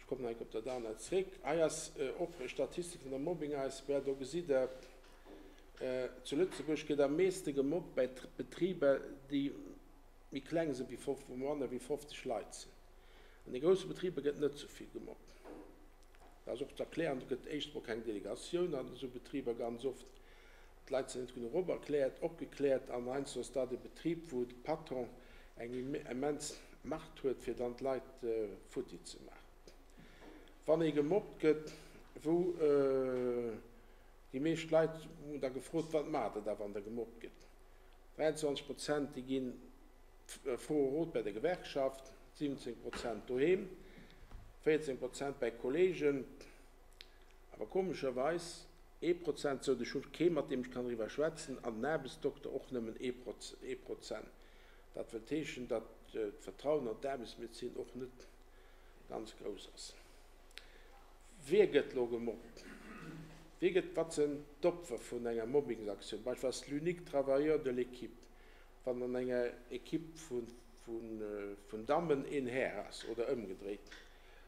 kommen nach eng Kéier op dat anert zréck. Hei ass och Statistik vun der Mobbing asbl. Do gesitt Der, zu Lëtzebuerg gëtt am meeschte gemobbt bei Betriber, déi méi kleng sinn, wou manner wéi 50 Leit sinn. An de grousse Betriber gëtt net esou vill gemobbt. Dat ass och ze erklären, do gëtt éischt emol keng Delegatioun an esou Betriber ganz oft. D'Leit sinn net genuch operkläert, opgekläert an heiansdo ass dat e Betrib, wou de Patron eng immens Macht huet, fir dann d'Leit futti ze maachen. Wann ee gemobbt gëtt, wou déi meescht Leit hunn da gefrot, wat maacht der da, wann der gemobbt gëtt? 23 Prozent, déi ginn froe Rot bei der Gewerkschaft, 17 Prozent doheem, 14 Prozent bei Kolleegen. Awer komescherweis ee Prozent sot, ech hu kee mat deem ech kann driwwer schwätzen, an den Aarbechtsdokter och nëmmen ee Prozent. Dat wëllt heeschen, datt d'Vertrauen an d'Aarbechtsmedezin och net ganz grouss ass. Wie gëtt elo gemobbt? Wie gëtt, wat sinn d'Opfer vun enger Mobbingsaktioun? Beispillsweis l'unique travailleur de l'équipe, wann an enger Equipe vun Dammen een Här ass oder ëmgedréit.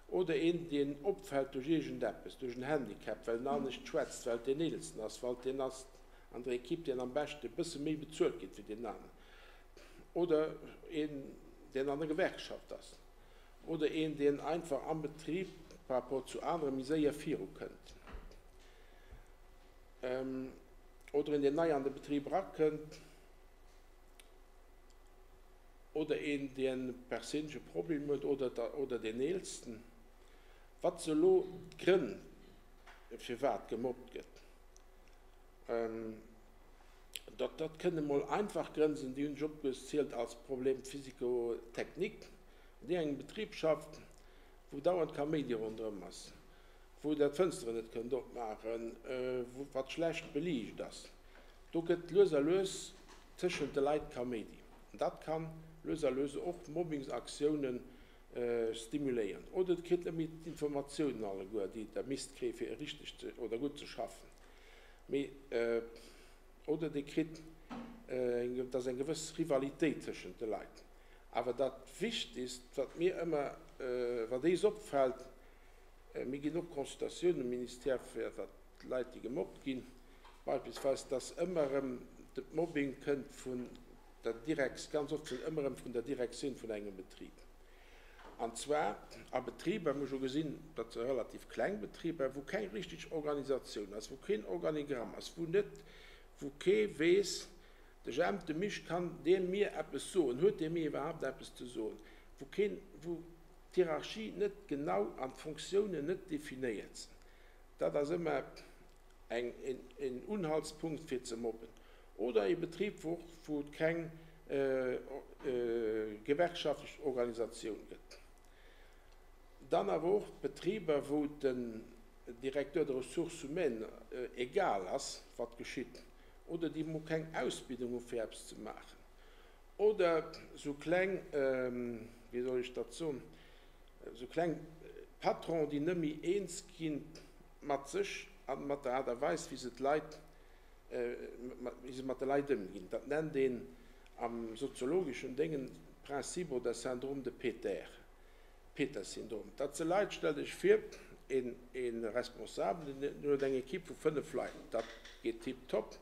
Oder een, deen opfält duerch iergendeppes, duerch en Handicap, well en anescht schwätzt, well et deen Eelsten ass, well et deen ass an der Equipe, deen am beschten e bësse méi bezuelt gétt wéi deen aneren. Oder een, deen an der Gewerkschaft ass. Oder een, deen einfach am Betrib par rapport zu anere méi séier virukënnt. Oder een, deen nei an de Betrib erakënnt. Oder een, deen e perséinleche Problem huet, oder deen Eelsten. Wat se elo d'Grënn, firwat gemobbt gëtt, dat, dat kënne mol einfach Grënn sinn, déi hunn ech opgezielt als Problème physico-technique, wann Dir engem Betrib schafft, wou dauernd Kaméidi ronderëm ass, wou Der d'Fënsteren net kënnt opmaachen, wou wat schlecht beliicht ass, do gëtt lues a lues tëschent de Leit Kaméidi. An dat ka lues a lues och Mobbingsaktioune stimuléieren. Oder et kritt net méi d'Informatiounen alleguer, déi Der misst kréien, fir richteg ze oder gutt ze schaffen. Mee, oder Dir kritt, et ass eng gewëss Rivalitéit tëschent de Leit. Awer dat Wichtigst, wat mir ëmmer, wat éis opfält, mir ginn och Consultatiounen um Ministère fir wat Leit, déi gemobbt ginn, beispillsweis, dass ëmmer erëm de Mobbing kënnt vun der Direk-, ganz oft vun ëmmer erëm vun der Direktioun vun engem Betrib. An zwar a Betriber, mir hu scho gesinn, dat si relativ kleng Betriber, wou keng richteg Organisatioun ass, wou keen Organigramm ass, wou net, wou kee weess, de Jemp, de Misch, kann dee mir eppes soen, huet dee mir iwwerhaapt eppes ze soen, wou keen, wou d'Hierarchie net genau an d'Fonctiounen net definéiert sinn. Dat ass ëmmer eng, een Unhaltspunkt fir ze mobben. Oder ee Betrib, wou och, wou et keng gewerkschaftlech Organisatioun gëtt. Dann awer och Betriber, wou den Directeur de ressources humaines egal ass, wat geschitt, oder déi mol keng Ausbildung hu fir eppes ze maachen. Oder sou kleng, wéi soll ech dat soen, Esou kleng Patronen, déi net méi eens gi mat sech a mat der Aart a Weis, wéi se d'Leit, wéi se mat de Leit ëmginn. Dat nennt een am soziologeschen Déngen Principe oder Syndrome de Peter, Peter-Syndrom. Dat si Leit, stellt Iech vir, ee Responsabelen, deen huet eng Ekipp vu 5 Leit, dat geet tiptop,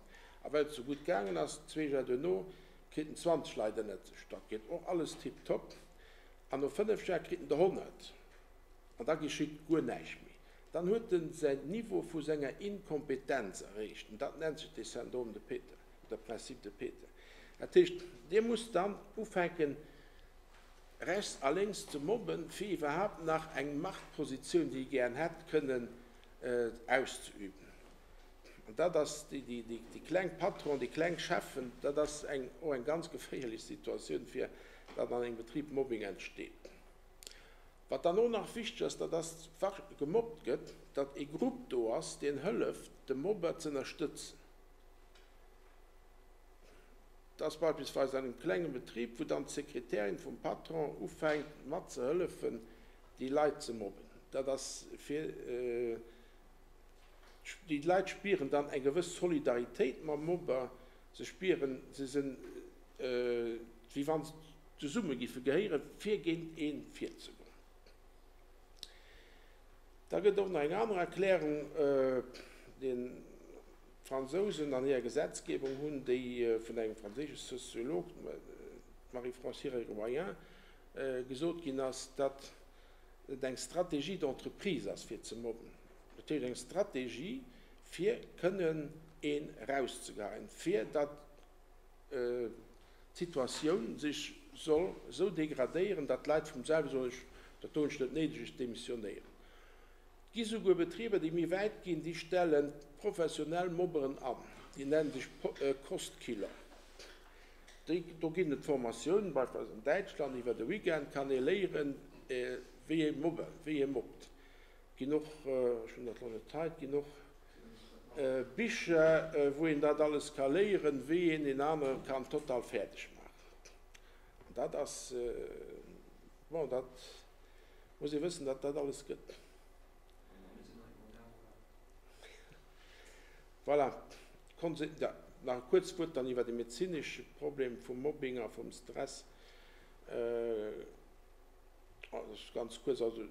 a well et esou gutt gaangen ass, zwee Jar duerno kritt en 20 Leit ënnert sech, dat geet och alles tiptop. An no 5 Jar kritt en der 100 an da geschitt guer näischt méi. Dann huet en säin Niveau vu senger Inkompetenz erreecht an dat nennt sech de Syndrome de Peter oder Principe de Peter. Dat heescht, dir musst dann ufänken rechts a lénks ze mobben, fir iwwerhaapt nach eng Machtpositioun, déi e gären hätt, kënnen auszeüben. An dat ass déi kleng Patronen, déi kleng Cheffen, dat ass eng och eng ganz geféierlech Situatioun, fir datt an engem Betrib Mobbing entsteet. Wat dann och nach wichteg ass, dat ass, wa gemobbt gëtt, datt ee Grupp do ass, deen hëlleft, de Mobber z'ënnerstëtzen. Dat ass beispillsweis an engem klenge Betrib, wou dann d'Sekretärin vum Patron ufänkt mat ze hëllefen, déi Leit ze mobben. Dat ass fir. Déi Leit spieren dann eng gewëss Solidaritéit mam Mobber, se spieren, se sinn, wéi wa se zesumme giffe gehéieren, fir géint ee virzegoen. Da gëtt och nach eng aner Erklärung, déi d'Fransousen an hirer Gesetzgebung hunn, déi vun engem franséische Soziolog, d'Marie-France Hirigoyen, gesot ginn ass, datt et eng Stratégie d'entreprise ass, fir ze mobben. Dat heescht eng Strategie, fir kënnen een erauszegeheien, fir datt d'Situatioun sech soll esou degradéieren, datt d'Leit vum selwe soen, ech, dat do hunn ech net néideg, ech demissionéieren. Et gi souguer Betriber, déi méi wäit ginn, déi stelle professionell Mobberen an, déi nennen sech Kostkiller. Déi, do ginn et Formatiounen, beispillsweis an Däitschland, iwwer e Weekend kann ee léieren, wéi ee mobbe, wéi ee mobbt. Et ginn och, ech hunn dat elo net hei, et ginn och Bicher, wou een dat alles ka léieren, wéi een een anere kann total fäerdeg maachen. An dat ass, bon, dat muss ee wëssen, datt dat alles gëtt. Voilà. Nach e kuerzt Wuert dann iwwer de medezinesche Problem vum Mobbing a vum Stress. Ganz kuerz, also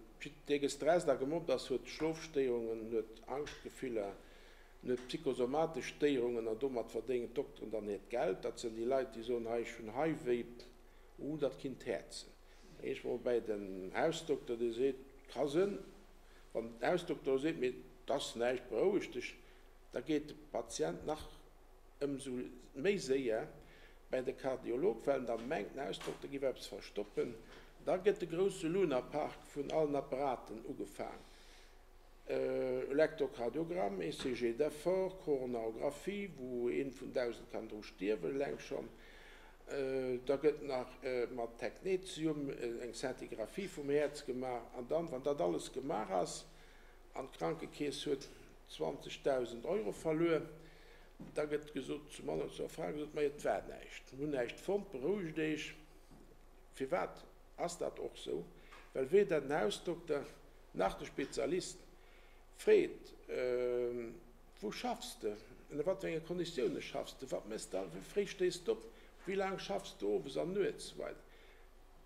dee gestresst a gemobbt ass, huet Schlofstéierungen, huet Angschtgefiller, en huet psychosomatesch Stéierungen an domat verdéngen d'Dokteren dann hiert Geld. Dat sinn déi Leit, déi soen, hei ech hunn hei wéi, uh dat kinnt d'Häerz sinn. Da gees mol bäi den Hausdokter, dee seet, ka sënn. Wann den Hausdokter elo seet, mee 't ass näischt, beroueg dech, da geet de Patient nach ëmsou méi séier bäi de Kardiolog, well en da mengt, den Hausdokter giff eppes verstoppen. Da gëtt de grousse Lunapark vun allen Apparaten ugefaang, Elektrokardiogramm, ECG d'effort, Coronarographie, wou een vun 1.000 kann dru stierwen eleng schonn. Da gëtt nach mat Technetium eng Scintigraphie vum Häerz gemaach. An dann, wann dat alles gemaach ass an d'Krankekeess huet 20.000 Euro verluer, Da gëtt gesot, zum Mann oder zur Fra gesot, Majo, et war näischt, mir hunn näischt fonnt, berouegt Iech. Firwat ass dat och sou? Well weder den Hausdokter nach de Spezialist freet, Wou schaffs de? Ënner wat fir enge Konditioune schaffs de? Wat méchs de? Wéi fréi stéis de op? Wéi laang schaffs de owes an nuets? Sou weider.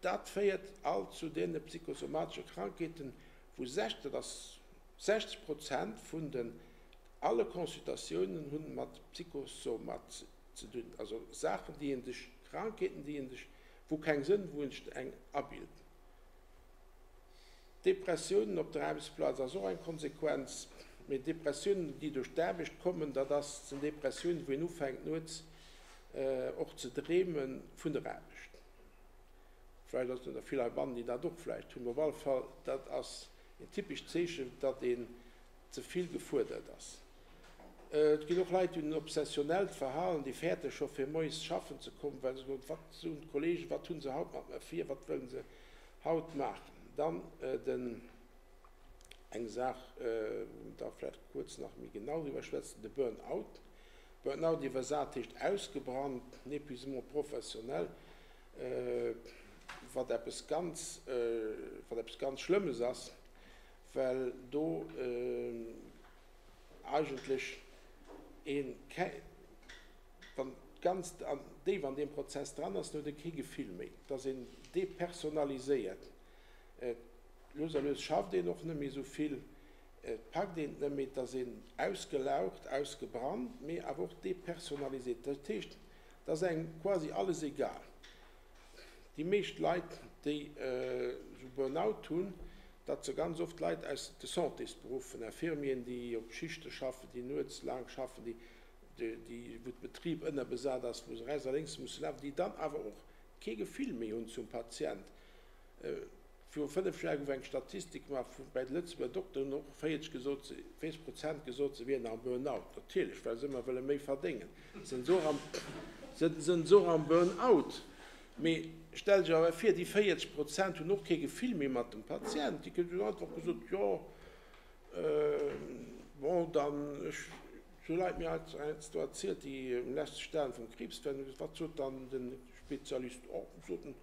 Dat féiert all zu deene psychosomatesche Krankheeten, wou 60, dat ass 60 Prozent vun den Alle Consultatiounen hunn mat Psychosomat ze dun, also Saachen déi een sech, Krankheeten déi een sech, wou keng sënn, wou een sech eng abilt. Depressiounen op der Aarbechtsplaz ass och eng Konsequenz, mee Depressiounen déi duerch d'Aarbecht kommen, dat ass sinn Depressiounen wou een ufänkt nuets och ze dreeme vun der Aarbecht. Vläicht ass et der vill heibannen déi dat och vläicht hunn, op alle Fall dat ass een typescht Zeechen, datt een ze vill gefuerdert ass. Et ginn och Leit, déi hunn en obsessionellt Verhalen, déi fäerte scho fir moies schaffen ze kommen, well se soen, wat soen d'Kollegen, wat hu se haut mat mer vir, wat wëllen se haut maachen. Dann den, eng Saach, wou mer da vläicht kuerz nach méi genau driwwer schwätzen, de Burn-out. Burn-out iwwersat heescht ausgebrannt, en épuisement professionnel, wat eppes ganz, wat eppes ganz Schlëmmes ass. well do eigentlech ee wann ganz déif an deem Prozess dran ass, dann huet e kee Gefill méi, et ass een depersonaliséiert. Lues a lues schafft een och net méi esou vill, et packt een et net méi, et ass een ausgelaugt, ausgebrannt, mee awer och depersonaliséiert. Dat heescht, et ass engem quasi alles egal. Déi meescht Leit, déi esou Burn-out hunn, dat se ganz oft Leit aus de Santésberuffen, Infirmieren, déi op Schichte schaffen, déi nuets laang schaffen, déi, wou de Betrib ënnerbesat ass, wou se rechts a lénks musse lafen, déi dann awer och kee Gefill méi hunn zum Patient. Viru 5 Joer gouf eng Statistik gemaach vu bäi de Lëtzebuerger Dokteren, hunn och 40 gesot, 40 Prozent gesot, se wieren am Burn-out. Natierlech, well se ëmmer wëlle méi verdéngen, sinn se och am, sinn se och am Burn-out. Mee stell dech awer vir, déi 40 Prozent hunn och kee Gefill méi mat dem Patient. Déi hunn einfach gesot, jo, bon, dann, ech, sou Leit mir heiansdo erzielt, déi um leschte Stadium vum Kriibs waren, hunn gesot, wat sot dann de Spezialist? Oh, sot en,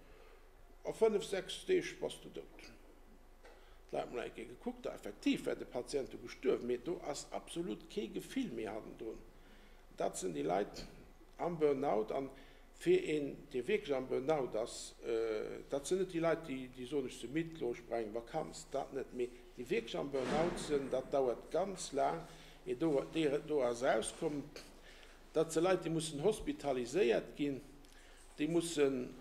A 5, 6 Deeg bass de dout. D'Leit hunn eng Kéier gekuckt, a effektiv war de Patient du gestuerwen, mee do ass absolut kee Gefill méi hannendrun. Dat sinn déi Leit am Burnout. An Fir een, dee wierklech am Burnout ass, dat sinn net déi Leit, déi soen, ech si midd, elo ech brauch eng Vakanz, dat net, mee déi wierklech am Burnout sinn, dat dauert ganz laang, ier déi do erauskommen. Dat si Leit, déi mussen hospitaliséiert ginn, déi mussen,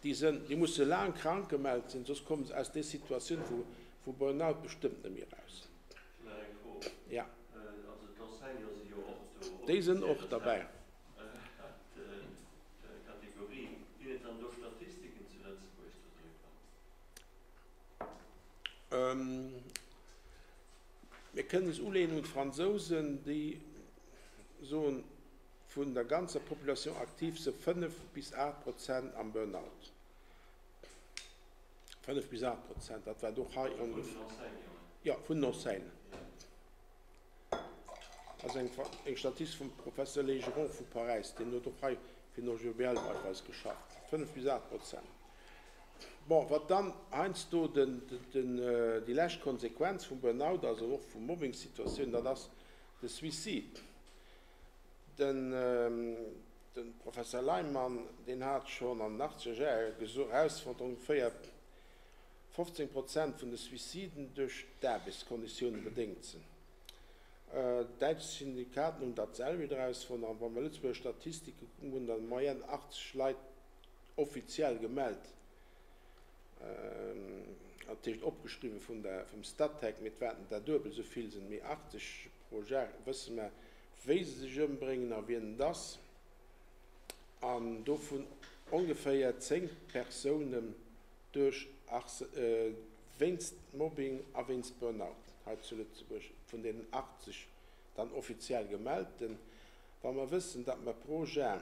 déi sinn, déi musse laang krank gemellt sinn, soss komme se aus där Situatioun vu Burnout bestëmmt net méi eraus.
Nach eng Fro.
Ja.
Also d'Enseignants si jo och do.
Déi sinn och derbäi.
Kategorie. Ginn et dann do Statistiken zu Lëtzebuerg dodriwwer?
Mir kënnen es uleeën un d'Fransousen, déi soen, vun der ganzer Population active se 5 bis 8 Prozent am Burnout. 5 bis 8 Prozent, dat war och hei ongeféier. Jo, vun den Enseignanten. Dat ass eng Statistik vum Professeur Légeron vu Paräis, deen huet och hei fir den OGBL beispillsweis geschafft. 5 bis 8 Prozent. Bon, wat dann heiansdo déi lescht Konsequenz vum Burnout ass, an och vu Mobbing-Situatiounen, dat ass de Suicide. Den Professor Leymann, deen hat schonn an den achtzeger Jahre erausfonnt, ongeféier 15 Prozent vun de Suiciden duerch d'Aarbechtskonditioune bedéngt sinn. Däitsch Syndikaten hunn dat selwecht erausfonnt. An wa mer Lëtzebuerger Statistike kucken, hunn der en moyenne 80 Leit offiziell gemellt, dat heescht opgeschriwwe vum Statec, mee et wäerten der duebel esou vill sinn, mee 80 pro Jar wësse mer, wéi se sech ëmbréngen a wien et ass, an dovun ongeféier 10 Persounen duerch wéinst Mobbing a wéinst Burnout hei zu Lëtzebuerg, vun deenen 80 dann offiziell gemellten. Wa mer wëssen, datt mer pro Jar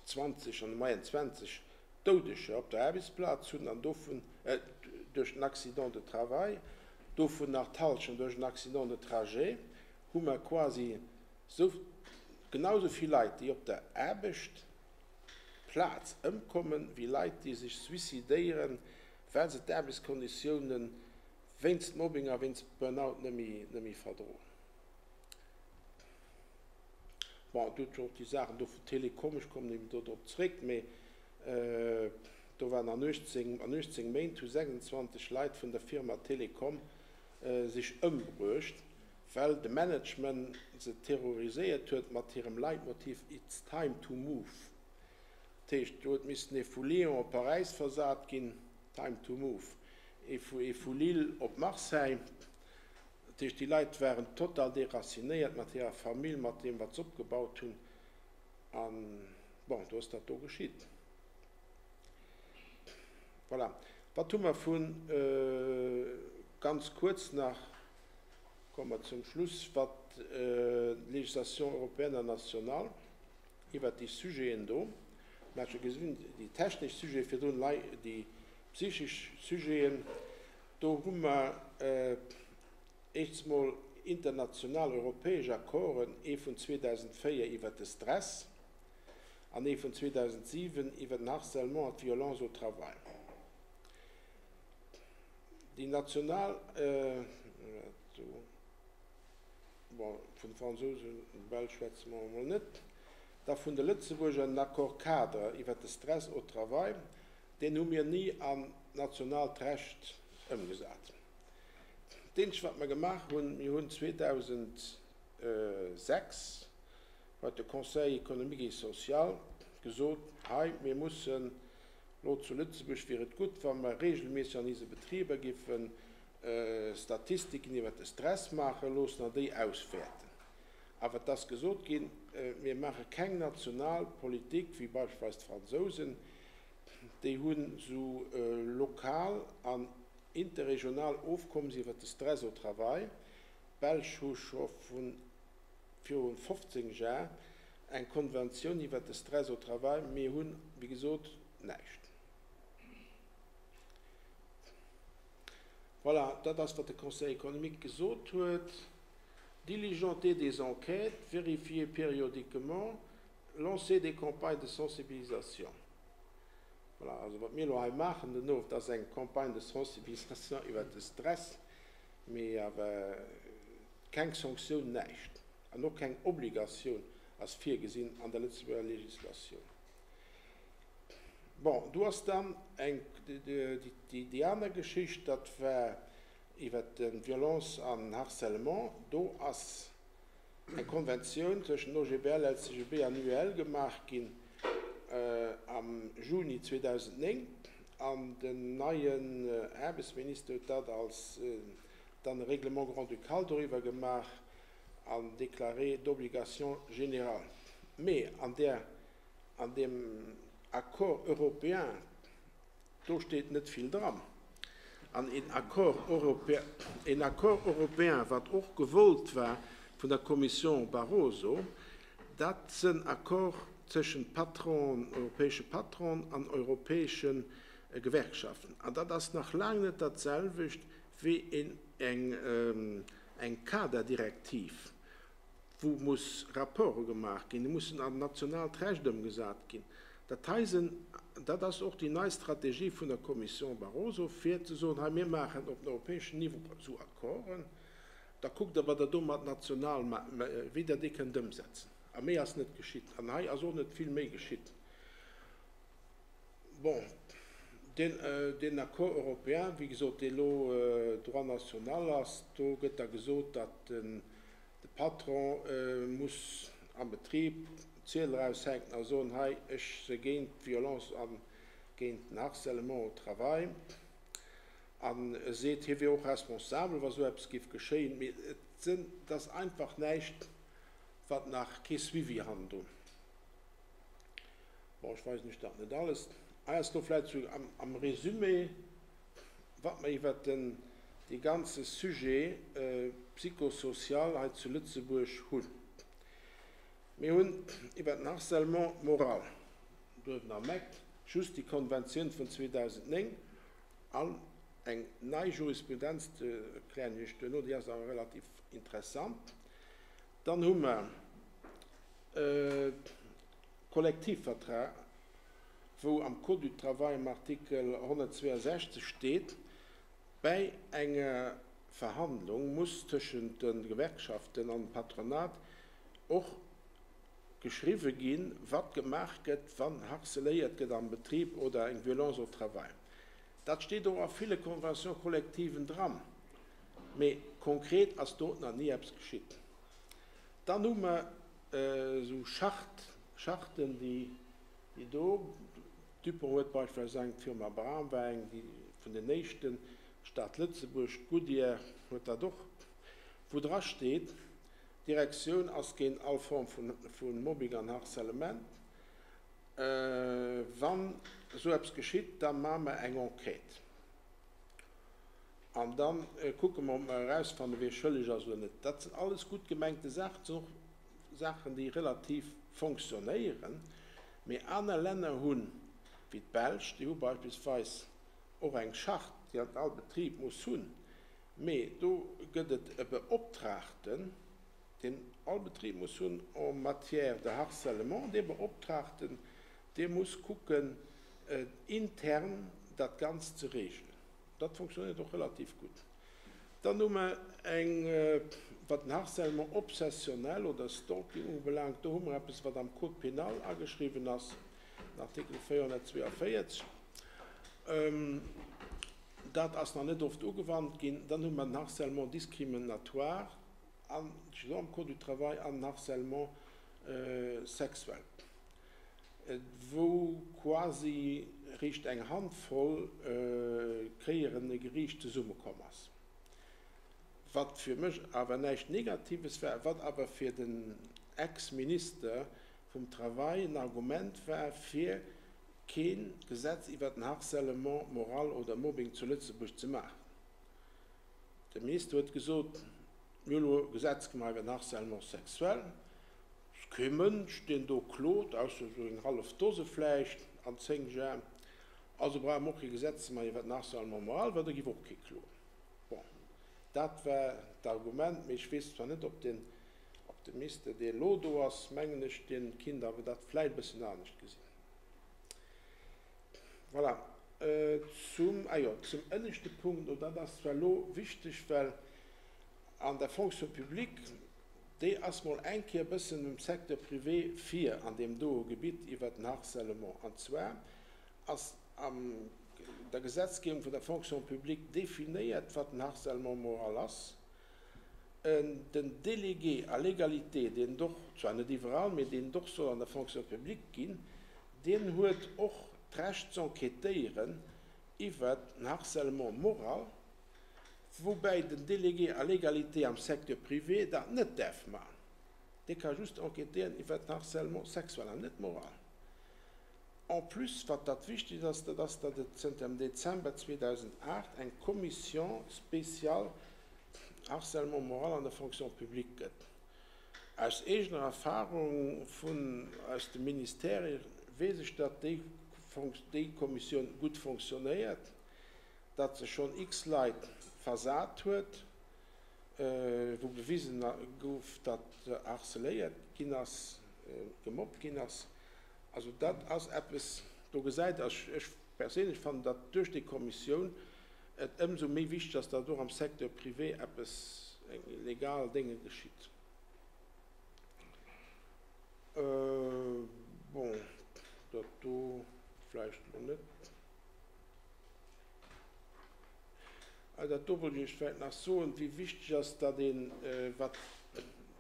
20, an der Moyenne 20 Doudeger op der Aarbechtsplaz hunn an dovun duerch en Accident de travail, dovun nach d'Hallschent duerch en Accident de trajet, hu mer quasi sou genau sou vill Leit, déi op der Aarbechtsplaz ëmkommen, wéi Leit, déi sech suicidéieren, well se d'Aarbechtskonditiounen wéinst Mobbing a wéinst Burnout net méi verdroen. Bon, et huet jo och déi Saachen do vun Telekom, ech kommen eben do drop zréck, mee do waren an 18, an 18 Méint hu 26 Leit vun der Firma Telekom sech ëmbruecht, well de Management se terroriséiert huet mat hirem Leitmotiv It's time to move. Dat heescht, do huet missen ee vu Lyon op Paräis versat ginn, time to move, ee vu Lille op Marseille. Dat heescht, déi Leit waren total déracinéiert mat hirer Famill, mat deem, wat se opgebaut hunn. An, bon, do ass dat do geschitt. Voilà. Wat hu mer vun, ganz kuerz nach, komme mer zum Schluss, wat d'Législation européenne an nationale iwwert déi Sujeten do, mir hate scho gesinn, déi technesch Sujete virdrun, déi psychesch Sujeten, Do hu mer éischts mol international europäesch Accorden, ee vun 2004 iwwert de Stress an ee vun 2007 iwwer den Harcèlement an d'Violence au travail. Déi national, bon, vun de Fransousen an de Belsch schwätze mer emol net, da vun de Lëtzebuerger en Accord-cadre iwwert de Stress au travail, Deen hu mir ni an d'nationaalt Recht ëmgesat. Dat eenzegt, wat mer gemaach hunn, mir hunn 2006 huet de Conseil économique et social gesot, hei, mir mussen elo zu Lëtzebuerg, wier et gutt, wa mer regelméisseg an eise Betriber géife Statistiken iwwert de Stress maache loossen an déi auswäerten. Awer et ass gesot ginn, mir maache keng national Politik wéi beispillsweis d'Fransousen, Déi hunn esou lokal an interregional Ofkommes iwwer de Stress au travail. D'Belsch hu scho vu viru 15 Jar eng Konventioun iwwer de Stress au travail. Mir hunn, wéi gesot, näischt. Voilà, dat ass, wat de Conseil économique gesot huet. Diligenter des enquêtes, vérifier périodiquement, Lancer des campagnes de sensibilisation. Voilà, also wat mir elo hei maachen den Owend, ass eng Campagne de sensibilisation iwwert de Stress, mee awer keng Sanktioun, näischt an och keng Obligatioun. Ass virgesinn an der Lëtzebuerger Législatioun. Bon, do ass dann eng, déi aner Geschicht, dat war iwwert de Violence an Harcèlement. Do ass eng Konventioun tëschent OGBL, LCGB an UEL gemaach ginn am Juni 2009 an den neien Aarbechtsminister huet dat als dann e Règlement grand-ducal doriwwer gemaach an déclaré d'obligation générale. Mee an där, an deem Accord européen, do steet net vill dran. An een Accord européen, een Accord européen, wat och gewollt war vun der Commission Barroso, dat sënn Accord tëschent Patronen, europäesche Patronen an europäesche Gewerkschaften. An dat ass nach laang net dat selwecht wéi een eng, eng Kaderdirektiv, wou muss Rapporte gemaach ginn, déi mussen an nationaalt Recht ëmgesat ginn. Dat hei sinn, dat ass och déi nei Strategie vun der Commission Barroso, fir ze soen, hei mir maachen op europäeschem Niveau esou Accorden, da kuckt Der, wat Der domat national, wéi Der déi kënnt ëmsetzen. A méi ass net geschitt. An hei ass och net vill méi geschitt. Bon, deen, deen Accord européen, wéi gesot, dee elo Droit national ass, do gëtt da gesot, datt den, de Patron muss am Betrib Ziedel eraushänken a soen, hei, ech si géint d'Violence a géint den Harcèlement au travail. An e seet, hie wier och responsabel, wa sou eppes géif geschéien. Mee et sinn, et ass einfach näischt, wat nach, kee Suivi hannendrun. Bon, ech weisen Iech dat net alles. Hei ass elo vläicht sou am Résumé, wat mer iwwert den, dee ganze Sujet psychosocial hei zu Lëtzebuerg hunn. Mir hunn iwwert den Harcèlement moral, duerwen am Eck just déi Konventioun vun 2009 an eng nei Jurisprudenz, déi erklären ech Iech duerno, déi ass awer relativ interessant. Dann hu mer Kollektivvertrag, wou am Code du travail am Artikel 162 steet, Bäi enger Verhandlung muss tëschent de Gewerkschaften an dem Patronat och geschriwwe ginn, wat gemaach gëtt, wann harceléiert gëtt am Betrib oder eng Violence au travail. Dat steet och a ville Conventions collectiven dran, mee konkret ass do nach ni eppes geschitt. Dann hu mer esou Charte, Charten, déi, déi do, Dupont huet beispillsweis eng, d'Firma Bram war eng, déi vun den éischten, d'Stad Lëtzebuerg, Goodyear huet dat och, wou dra steet, D'Direktioun ass géint all Form vu Mobbing an Harcèlement. Wann esou eppes geschitt, da maache mer eng Enquête. An da kucke mer, ob mer erausfannen, wie schëlleg ass oder net. Dat sinn alles gutt gemengte Saachen. Dat sinn och Saachen, déi relativ fonctionnéieren. Mee aner Länner hunn, wéi d'Belsch, déi hu beispillsweis och eng Charte, déi all Betrib muss hunn. Mee do gëtt et e Beoptraagten, deen all Betrib muss hunn en matière de harcèlement. Dee Beoptraagten, dee muss kucken, intern dat Ganzt ze regelen. Dat fonctionnéiert och relativ gutt. Dann hu mer eng, wat den Harcèlement obsessionnel oder Stalking ubelaangt, do hu mer eppes, wat am Code pénal ageschriwwen ass, den Artikel 442. Dat ass nach net oft ugewannt ginn. Dann hu mer den Harcèlement discriminatoire, an, steet och am Code du travail, an den Harcèlement sexuel. wou quasi réischt eng Handvoll Kéieren e Geriicht zesummekomm ass, wat fir mech awer näischt Negatives war, wat awer fir den Ex-Minister vum Travail en Argument war, fir kee Gesetz iwwert den Harcèlement moral oder Mobbing zu Lëtzebuerg ze maachen. De Minister huet gesot, Mir hu elo e Gesetz gemaach iwwer den Harcèlement sexuel. Ass kee Mënsch, deen do klot, ausser esou eng hallef Dose vläicht an 10 Jar. Also brauche mer och kee Gesetz ze maachen iwwer den Harcèlement moral, well do giff och kee kloen. Bon, dat war d'Argument, mee ech weess zwar net, ob den, ob de Minister, dee elo do ass, mengen ech, dee kinnt awer dat vläicht e bëssen anescht gesinn. Voilà. Zum, ah jo, zum ënneschte Punkt, no dat ass zwar elo wichteg, well an der Fonction publique. Déi ass mol eng Kéier e bëssen dem Secteur privé vir an deem doe Gebitt iwwert den Harcèlement. An zwar ass an der Gesetzgebung vun der Fonction publique definéiert, wat den Harcèlement moral ass. Den Délégué à l'égalité, deen et och, zwar net iwwerall, mee deen et och soll an der Fonction publique ginn, deen huet och d'Recht z'enquêtéieren iwwert den Harcèlement moral, woubäi den Délégué à l'égalité am Secteur privé dat net däerf maachen. Dee ka just enquêtéieren iwwert den Harcèlement sexuel an net moral. En plus, wat dat Wichtigst ass, dat ass, datt et zënter dem Dezember 2008 eng Commission spéciale Harcèlement moral an der Fonction publique gëtt. Aus eegener Erfahrung vun aus de Ministèrë weess ech, datt déi déi Kommissioun gutt fonctionnéiert, datt se schonn x Leit versat huet, wou bewisen gouf, datt harceléiert ginn ass, gemobbt ginn ass. Also dat ass eppes, do gesäit, ech perséinlech fannen, datt duerch déi Kommissioun et ëmsou méi wichteg ass, datt och am Secteur privé eppes, eng legal Dénge geschitt. Bon, dat do vläicht elo net. Dat do wollt ech Iech vläicht nach soen, wéi wichteg ass, datt een, wat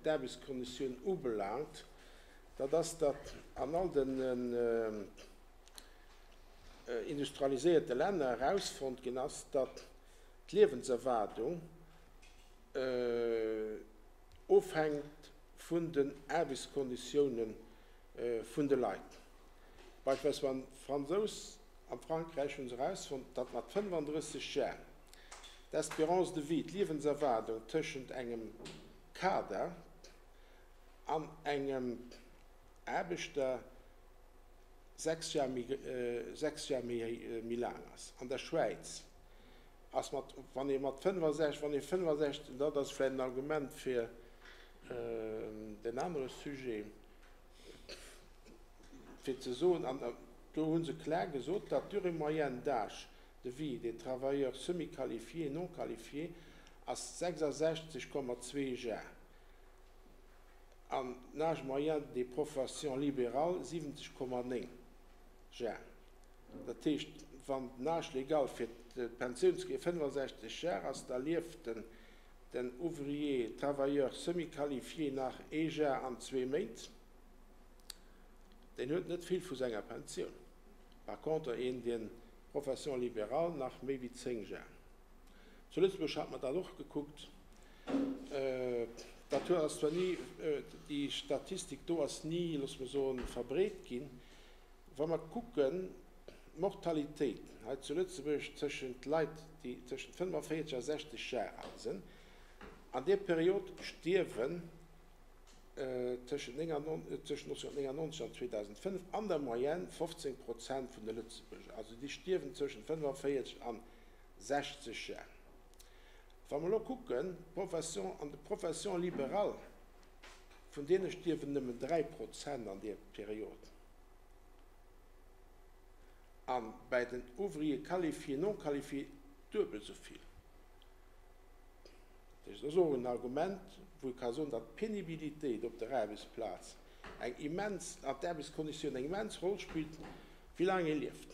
d'Aarbechtskonditiounen ubelaangt, dat ass, datt an all den industrialiséierte Länner erausfonnt ginn ass, datt d'Liewenserwaardung ofhänkt vun den Aarbechtskonditioune vun de Leit. Beispillsweis wann d'Fransous am Frankräich hu se erausfonnt, datt mat 35 Jar d'Espérance de vie, d'Liewenserwaardung tëschent engem Kader an engem Aarbechter 6 Jar méi, 6 Jar méi laang ass. An der Schwäiz ass mat, wann ee mat 65, wann ee 65, dat ass vläicht en Argument fir den anere Sujet, fir ze soen, an do hu se klar gesot, datt d'Durée moyenne d'âge de vie des travailleurs semi-qualifiés et non qualifiés ass 66,2 Jar an den Âge moyen des professions libérales 70,9 Jar. Dat heescht, wann den Âge légal fir d'Pensioun ze kréien 65 Jar ass, da lieft den Ouvrier travailleur semi-qualifié nach ee Jar an zwee Méint. Deen huet net vill vu senger Pensioun. Par contre een, deen Profession libérale, nach méi wéi 10 Jar. Zu Lëtzebuerg hat mer dat och gekuckt. Dat huet ass zwar ni, déi Statistik do ass ni, loosse mer soen, verbreet ginn. Wa mer kucken, d'Mortalitéit hei zu Lëtzebuerg tëschent Leit, déi tëschent 45 a 60 Jar al sinn, an där Period stierwen tëschent 1999 an 2005 an der Moyenne 15 Prozent vun de Lëtzebuerger, also déi stierwen tëschent 45 an 60 Jar. Wa mer elo kucken, d'Profession an de Professions libérales, vun deene stierwen nëmmen 3 Prozent an där Period. A bäi den Ouvriers qualifiés, non qualifiés duebel esou vill. Dat heescht, dat ass och en Argument, wou ee ka soen, datt d'Penibilitéit op der Aarbechtsplaz eng immens, an d'Aarbechtskonditioun eng immens Roll spillt, wéi laang ee lieft.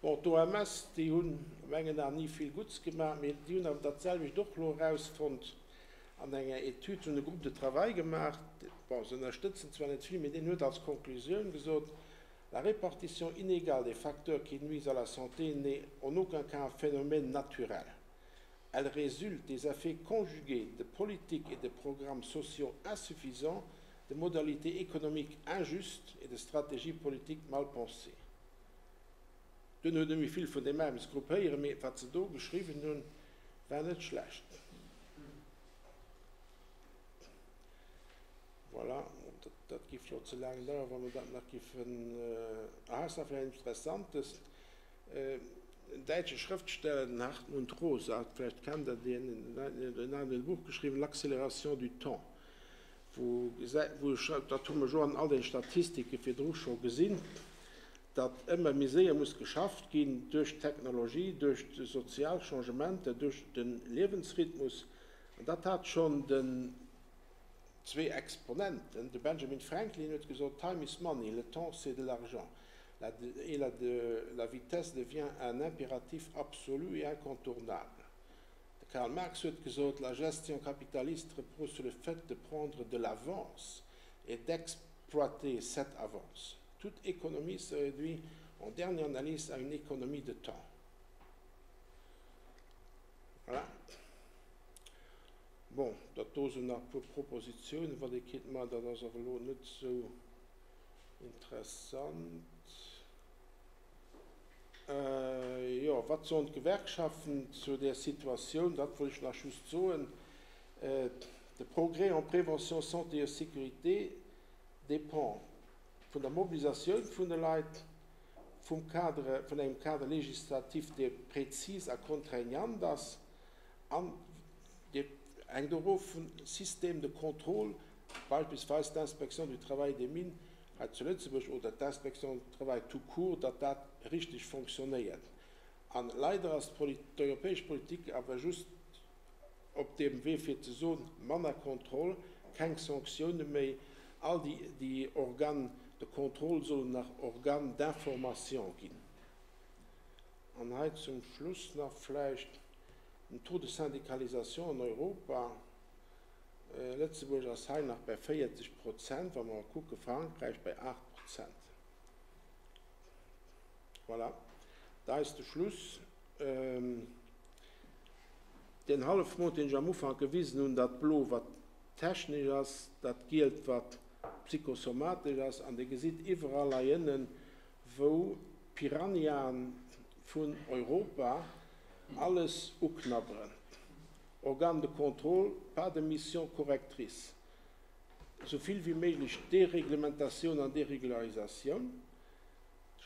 Bon, d'OMS, déi hunn a mengen Aen ni vill Gutts gemaach, mee déi hunn awer dat selwecht och elo erausfonnt an enger Etüd. Se hunn e Groupe de travail gemaach, bon, se ënnerstëtzen zwar net vill, mee deen huet als Konklusioun gesot, La répartition inégale des facteurs qui nuisent à la santé n'est en aucun cas un phénomène naturel. Elle résulte des effets conjugués de politiques et de programmes sociaux insuffisants, de modalités économiques injustes et de stratégies politiques mal pensées. Dunn huet net méi vill vun deem Aarbechtsgrupp héieren, mee wat se do geschriwwen hunn, war net schlecht. Voilà, dat giff jo ze laang daueren, wa mer dat nach giffen. Aha, ass nach vläicht Interessantes, En däitsche Schrëftsteller, den Hartmut Rosa, vläicht kennt Der deen, deen hat e Buch geschriwwen, L'accélération du temps, wou wou e schreift, dat hu mer jo an all den Statistike virdru scho gesinn, datt ëmmer méi séier muss geschafft ginn duerch d'Technologie, duerch d'sozial Changementer, duerch de Liewensrhythmus. An dat hat schonn den zwee Exponenten, de Benjamin Franklin huet gesot, Time is money, le temps c'est de l'argent, la et la de la vitesse devient un impératif absolu et incontournable. De Karl Marx huet gesot, La gestion capitaliste repose sur le fait de prendre de l'avance et d'exploiter cette avance. Toute économie se réduit en dernière analyse à une économie de temps. Voilà. Bon, dat do sinn nach e puer Propositionen, wat ee kéint maachen, dat ass awer elo net esou interessant. Jo, wat soen d'Gewerkschaften zu där Situatioun? Dat wollt ech nach just soen. De Progrès en prévention, santé et sécurité dépend vun der Mobilisatioun vun de Leit, vum Cadre, vun engem Cadre législatif, dee präzis a contraignant ass, an dee hänkt och of vum Système de contrôle, beispillsweis d'Inspection du travail des mines hei zu Lëtzebuerg oder d'Inspection du travail tout court, datt dat richteg fonctionnéiert. A leider ass d'europäesch Politik awer just op deem Wee fir ze soen, manner Contrôle, keng Sanktioune méi, all déi Organes de contrôle sollen nach Organes d'information ginn. An hei zum Schluss nach vläicht den Taux de syndicalisation an Europa. Lëtzebuerg ass hei nach bei 40 Prozent, wa mer kucke Frankräich bei 8 Prozent. Voilà, da ass de Schluss. Deen Hallefmond, deen ech am Ufank gewisen hunn, dat Blo, wat technesch ass, dat Gielt, wat psychosomatesch ass, an Dir gesitt iwwerall hei ënnen, wou d'Piranhaen vun Europa alles uknabberen. Organe de contrôle, pas de mission correctrice. Esou vill wéi méiglech Dereglementatioun an Deregularisatioun.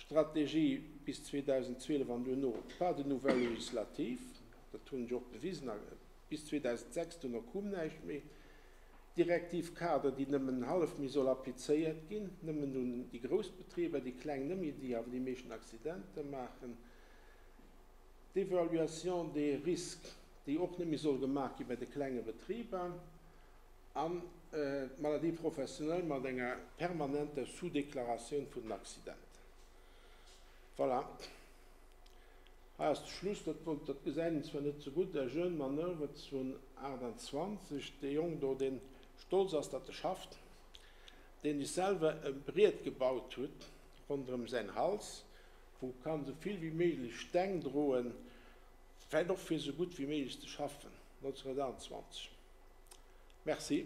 Strategie bis 2012 an duerno pas de nouvelle législative, dat hunn ech och bewisen, a bis 2006, duerno koum näischt méi. Directive cadre, déi nëmmen hallef méi soll applizéiert ginn, nëmmen un déi grouss Betriber, déi kleng net méi, déi awer déi meeschten Accidenter maachen. D'Évaluation des risques, déi och net méi soll gemaach gi bei de klenge Betriber. An d'Maladie professionnelle mat enger permanenter Sous-Deklaratioun vun den Accidenten. Voilà, hei ass de Schluss. Dat wollt, dat gesäit een zwar net sou gutt, Un jeune manœuvre vun 28, dee Jong do, deen stolz ass, datt e schafft, deen sech selwer e Briet gebaut huet ronderëm säin Hals, wou e kann sou vill wéi méiglech Steng droen, vläicht och fir sou gutt wéi méiglech ze schaffen. 1928. Merci.